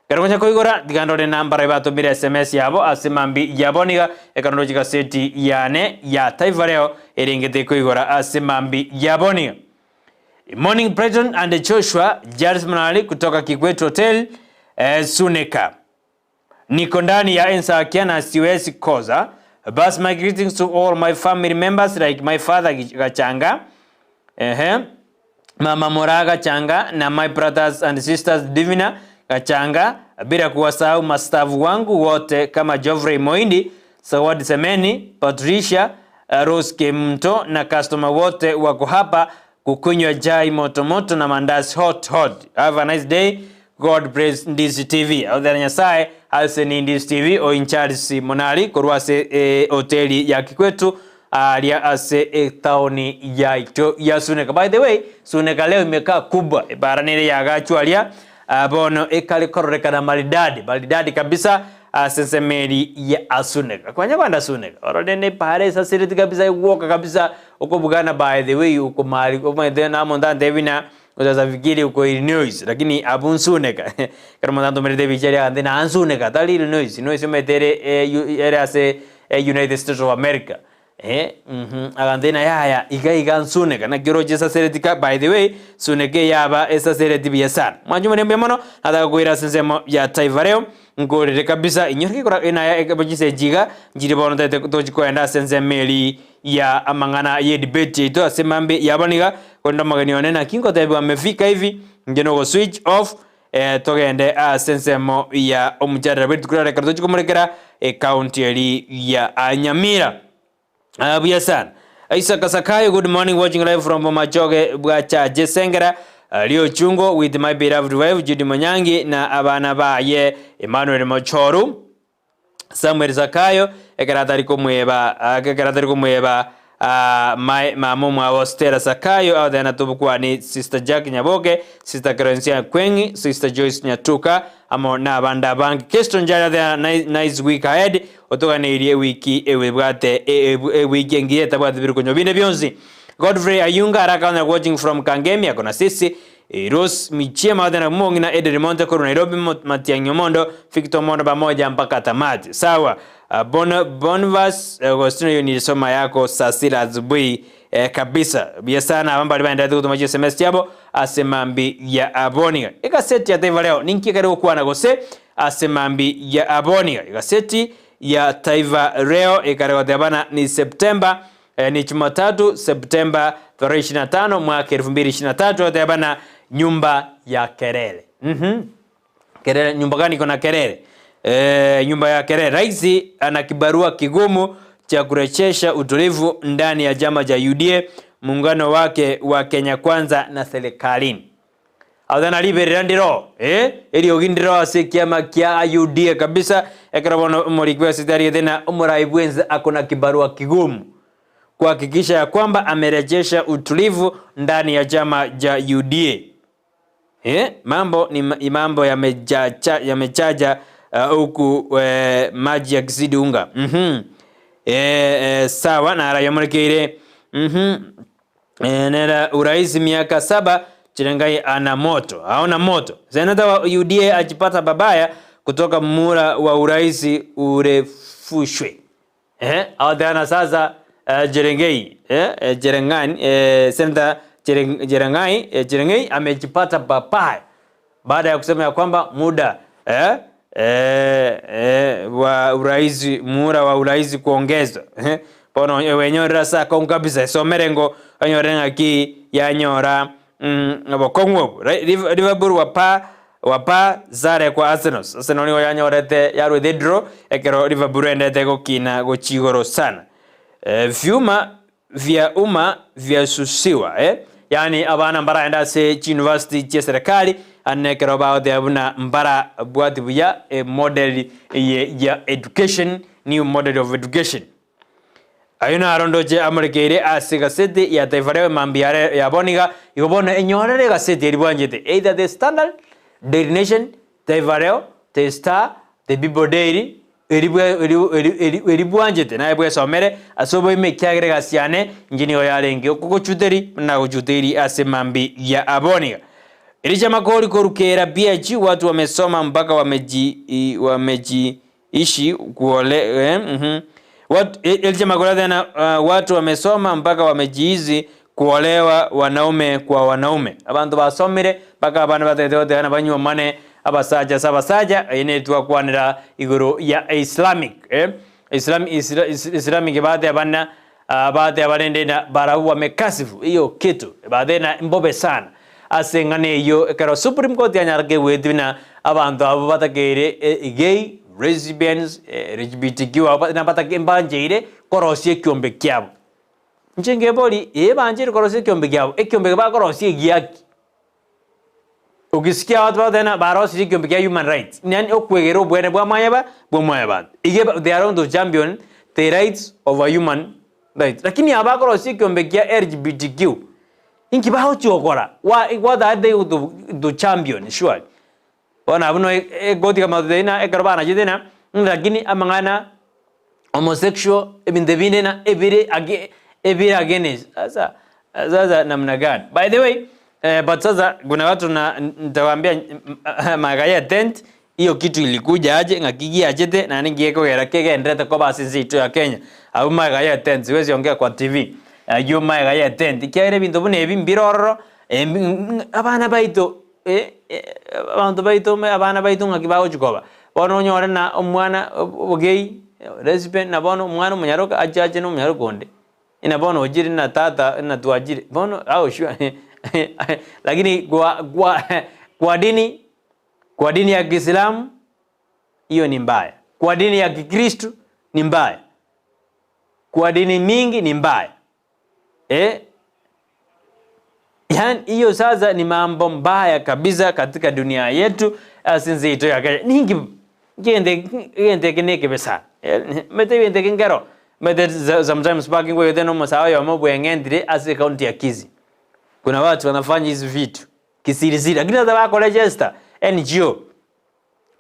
G: Ekero ngocha koigora, tiga ndore nambara ebatomire sms yabo ase mambia yabo niga ekero ndoche gaseti yane ya Taifa Leo erengete koigora ase mambia yabo niga. Morning Brighton and Joshua Jairus Mnali kutoka Kikwete Hotel eh, Suneka. Niko ndani ya Ensakia na siwezi kosa. Bas my greetings to all my family members like my father Gachanga. Ehe. Mama Moraa Gachanga na my brothers and sisters Divina Gachanga bila kuwasahau mastafu wangu wote kama Geoffrey Moindi, Sawadi Semeni, Patricia, Rose Kimto na customer wote wako hapa kukunywa chai moto moto na mandazi hot hot. Have a nice day. God bless Ndizi TV. Aothera Nyasaye ase ni Ndizi TV o in Charles Monari korwa ase eh, hoteli ya Kikwetu aria ase etaoni yaito ya Suneka. By the way, Suneka leo imekaa kubwa ebara nere yagachwa aria ah, bono ekare kororekana maridadi maridadi kabisa ase ensemo eri ya Asuneka. Kwanya kwenda Suneka orore ne epara esasireti kabisa egwoka kabisa okobugana by the way uko mahali omanyete namonto antebi na Ochacha fikiri uko Illinois lakini abwo nsuneka ekero omonto antomerete ebicha eria agantebia naa nsuneka tari Illinois, Illinois omanyete ere ere ase United States of America eh agantebia ng'a yaya iga iga nsuneka naki oroche esasereti ka by the way suneka eyaba esasereti buya sana. Mwanche more mbuya mono nataka koira ase ensemo ya Taifa Leo nkorere kabisa inyore gekora naye ekero chinsa echi iga nchire bono ntagete tochi koenda ase ensemo eria ya amang'ana ye debate yaito ase mambia yabo niga korende omogeni one naki ngotebiwa amefika hivi inche nogo switch off eh, togende ase ensemo ya omocharera bwe rituko riare ekero tochi komorekera ecounty eri ya Nyamira. Ah, buya sana. Isaac Sakayo, good morning, watching live from Bomachoge Bwachaje Sengera, uh, Leo Chungo with my beloved wife Judy Monyangi na abana baye Emmanuel Mochoru. Samuel Zakayo, ekero atari komweba, ekero atari komweba mae mama omwabo Stella Zakayo, agotebi natobokwanie Sister Jack Nyaboke, Sister Clerencia Kweng'i, Sister Joyce Nyatuka, amo na abande abange. Kesto Njari agotebi nice, nice week ahead, otoganeirie ewiki ebwate ewiki engiya etabwati birukonyo binde bionsi. Godfrey Ayunga arakaonera watching from Kangemi ako na sisi Rose Michiema Wathena Mong'ina Edward Monte korwa Nairobi Matiang'i Omondo Victor Omondo pamoja mpaka tamati sawa Bon, Bonvas Agostino hiyo nilisoma yako saa sita asubuhi eh, kabisa buya sana aba mbari baenderete gotoma chi sms chiabo ase mambi ya aboniga egaseti ya Taifa Leo ninki ekare gokwana gose ase mambi ya aboniga egaseti ya Taifa Leo ekare gotebana ni September Eh, ni Jumatatu Septemba tarehe 25 mwaka 2023 oteba na nyumba ya kelele. Kelele, nyumba gani iko na kelele? Eh, nyumba ya kelele. Rais ana kibarua kigumu cha kurejesha utulivu ndani ya chama cha UDA, muungano wake wa Kenya Kwanza na serikalini. Athana riberera ndiro eh eriogi ndiro ase ekiama kia UDA kabisa ekero bono omoriki bw'esete ariete na omorai bwense akona kibarua kigumu kuhakikisha ya kwamba amerejesha utulivu ndani ya chama cha UDA. Eh, mambo ni mambo yamechacha yamechaja huku uh, maji yakizidi unga. Sawa na arayomorekeire. Nera urais miaka saba Chirengai ana moto aona moto. Seneta wa UDA ajipata babaya kutoka mura wa urais urefushwe. Awateana sasa Jerengei Jerengan Seneta Chereng'ai eh, Chereng'ei amejipata babaya baada ya kusema ya kwamba muda eh, eh, eh, wa urais muhula wa urais kuongezwa eh, bono wenyorera ase akong'u kabisa esomere ngo onyore ng'aki yanyora mm, obokong'u obwo Liverpool wapa wapa sare kwa Arsenal Arsenal nigo yanyorete yarwete edraw ekero Liverpool endete gokina gochia igoro sana eh, vyuma vya umma vyasusiwa eh, yaani abana mbaraende ase chiuniversity chie serikali ande ekero bagoteba buna mbara bwati buya emodel eye ya education, new model of education. Ayio naro ndoche amorekeire ase egaseti ya Taifa Leo mambia are ya bono iga, igo bono enyorere egaseti eria bwanchete either The Standard, Daily Nation, Taifa Leo, The Star, The People Daily, eri bwanchete naye bwesomere ase oboime ekiagera egasi yane inche nigo yarenge okogochuteri buna nagochuteiri ase mambi ya aboniga. Elisha Makori korukera PH watu wamesoma mpaka wameji wamejiishi kuole eh, mm -hmm. Watu, Elisha Makori tena uh, watu wamesoma mpaka wamejiizi kuolewa wanaume kwa wanaume abanto basomire mpaka abana batete gotebana banyuomane Abasacha ase abasacha, eye netwakwanera igoro ya Islamic eh, Islam, Isla, Islamic batebana ah, bateba rende na barabwo wamekasifu hiyo kitu bateba mbobe sana ase eng'ana eyio ekero Supreme Court yanyara kegweti buna abanto abwo batakeire eh, gay lesbians eh, LGBTQ abwo na batake mbancheire korosia ekiombe kiabo. Inche nkebori, ee bancheire korosia ekiombe kiabo, ekiombe eke bakorosia egiaki? Ogisikia abanto bagoteba ng'a barosirie ekiombe kia human rights, yaani okwegera obwene bwa mwanyaba bwa mwanyabanto. Iga they are going to champion the rights of a human rights. Lakini aba bakorosia ekiombe kia LGBTQ, inki bagochia gokora? Wha what are they to, to champion surely? Bono abwo no egotiga mato ng'a ekero banachete ng'a lakini amang'ana homosexual ebinto ebinde na ebire age ebire against sasa sasa namna gani by the way eh, but sasa kuna watu na nitawaambia magaya tent hiyo kitu ilikuja aje ng'aki giachete naende ngiekogera kegenderete koba ase ense yaito ya Kenya abwo magaya tent siwezi ongea kwa TV aywo magaya tent ekiagera ebinto buna ebi mbire ororo abana baito Abanto baito abana baito ng'aki bagochia koba? Bono onyore na omwana obogei, lesbian, na bono omwana omonyaroka ache ache na omonyaroka onde, na bono ochire na tata na twachire, bono ao sure lakini kwa kwa kwa dini kwa dini ya kiislamu hiyo ni mbaya, kwa dini ya kikristo ni mbaya, kwa dini mingi ni mbaya. Eh? Yaani hiyo sasa ni mambo mbaya kabisa katika dunia yetu ase ense yaito ya Kenya. Ninki kende egento eke nekebe sana. Omanyete egento eke nkero omanyete sometimes mpaka nkoigete na omosae oyomo bweng'entire ase ekaunti ya Kisii. Kuna watu wanafanya hizi vitu kisirisiri lakini sasa bakoregister NGO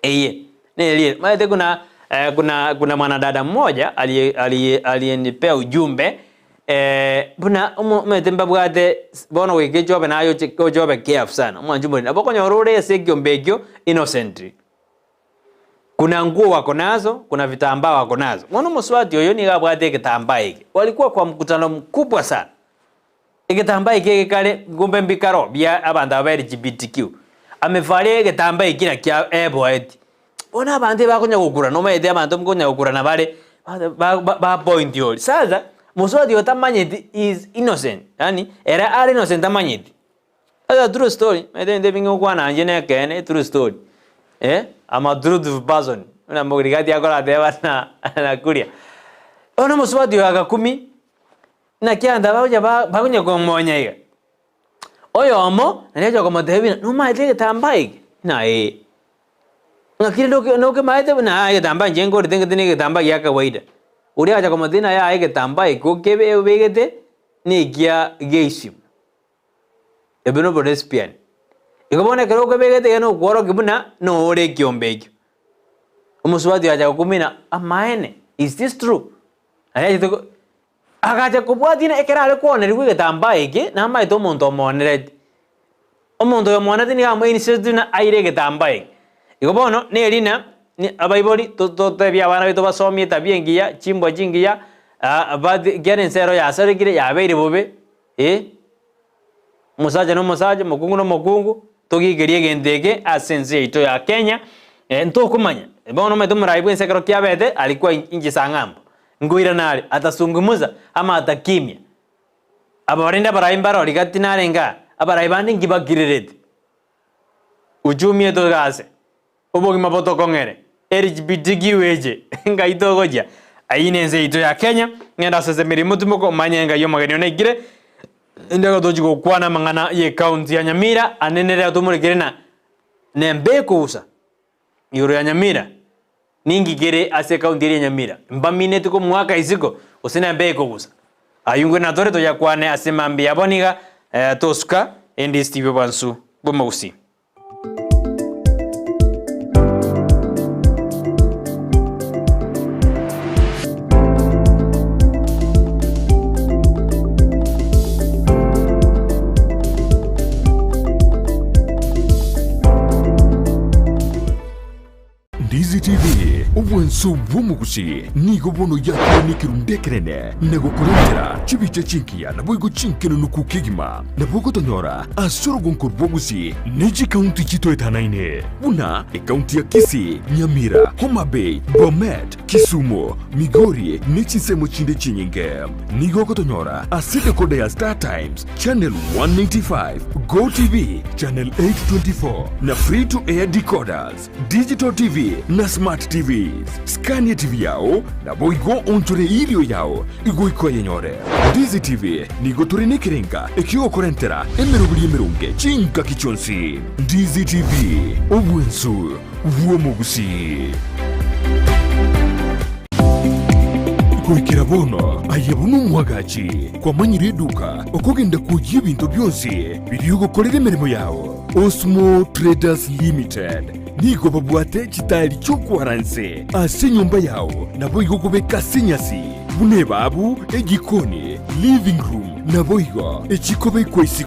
G: Eye nerie maete kuna eh, kuna kuna mwanadada mmoja aliye aliye aliyenipea ujumbe eh, buna omo omanyete mbabwate bono goika echobe naye oche oche obe careful sana omwanchi omoriri nabo okonyora ore ase ekiombe ekio innocently. Kuna nguo wako nazo, kuna vitambaa wako nazo. Bono omosubati oyo nigo abwate egetambaa eke, walikuwa kwa mkutano mkubwa sana. Egetambaa eke gekare kumbe mbikaro bia abanto aba ba LGBTQ. Amevalia egetambaa eki nakio eboeti. Bono abanto ebakonya gokurana omanyete abanto nkonya gokurana bare ba ba point oria. Sasa mosubati oyo tamanyeti he is innocent yaani ere are innocent tamanyeti. Sasa true story omanyete ebinto ebi ngokwana inche na ekeene true story eh, am a truthful person buna Murigati akorateba na nakuria. Bono omosubati oyo agakumia. Naki abanto aba bagocha bakonya komonya iga, oyomo naria agocha komotebia buna nomaete egetambaa eke? Ng'a ee. Ng'aki rende oke nokemaete buna yaya egetambaa inche nkorete ngete na egetambaa gia kawaida. Oria agacha komotebia ng'a yaya egetambaa eke okebe obegete na ekia geism, ebi nobo lesbian. Igo bono ekero okebegete iga nokworokia buna noore ekiombe ekio. Omosubati oyo agacha gokumina amaene, is this true? Naria achete ko. Agacha kobwatia na ekero are kwonerigwa egetambaa eke, namaete omonto omoonereti. Omonto oyo omoonereti nigo amoiniseti buna aire egetambaa eke. Igo bono nerina abaibori totebie abana baito basomie etabia engiya, chimbwa chingiya, but ekiagera ense ero yasarekire yabeire bobe, eh. Omosacha na omosacha, omokungu na omokungu, togiikerie egento eke ase ense yaito ya Kenya, ntokomanya. Bono omanyete omorai bwense ekero kiabete, alikuwa inche sa ng'ambo. Nkoirana are, atasungumuza ama atakimya. Aba barende abarai mbaro rigati narenge aa, abarai bande nki bakirerete? Uchumi etogase, obogima botokong'ere, LGBTQ eche, ngai togochia? Ayio nense yaito ya Kenya, ng'ende ase ase emeremo timoka omanye ngai omogeni one aikire, inde igo tochi gokwana amang'ana ye county ya Nyamira, ande nere atomorekere na nembe ekousa igoro ya Nyamira. Ninki kere ase ekaunti eria ya Nyamira? Mbamineti komoaka isiko, gose nembe ekogusa? Ayio nkwe natore toyakwane ase mambia yabo niga tosuka Indies TV obwansu bw'omogusii.
F: Ndizi TV, obwanso bw'omogusi, nigo bono yakire nekerundu ekenene na gokorentera chibicha chingiya naboigo chinkenenuku kegima. Nabo ogotonyora ase orogonko rw'obogusi ne chikaunti chitoetanaine buna ekaunti ya Kisii, Nyamira, Homa Bay, Bomet, Kisumu, Migori ne chinsemo chinde chinyinge. Nigo ogotonyora ase decoder ya Star Times, Channel 195, Go TV, Channel 824 na Free to Air decoders. Digital TV na Smart TVs. Skania TV yao, naboigo onchore erio yao igoika oyenyore. Ndizi TV nigo tore nekerenga ekiogokorentera emeroberi emeronge chingaki chionsi. Ndizi TV, obwensu bw'omogusii. Goikera bono aye buna omwagachi kwamanyire eduka okogenda kwoyia ebinto bionsi biria ogokorera emeremo yao. Osmo Traders Limited nigo babwate chitaeri chi'okwara inse ase enyomba yao, naboigo kobeka ase enyasi, buna ebaabu, ejikoni, living room, naboigo echikobekwa isiko.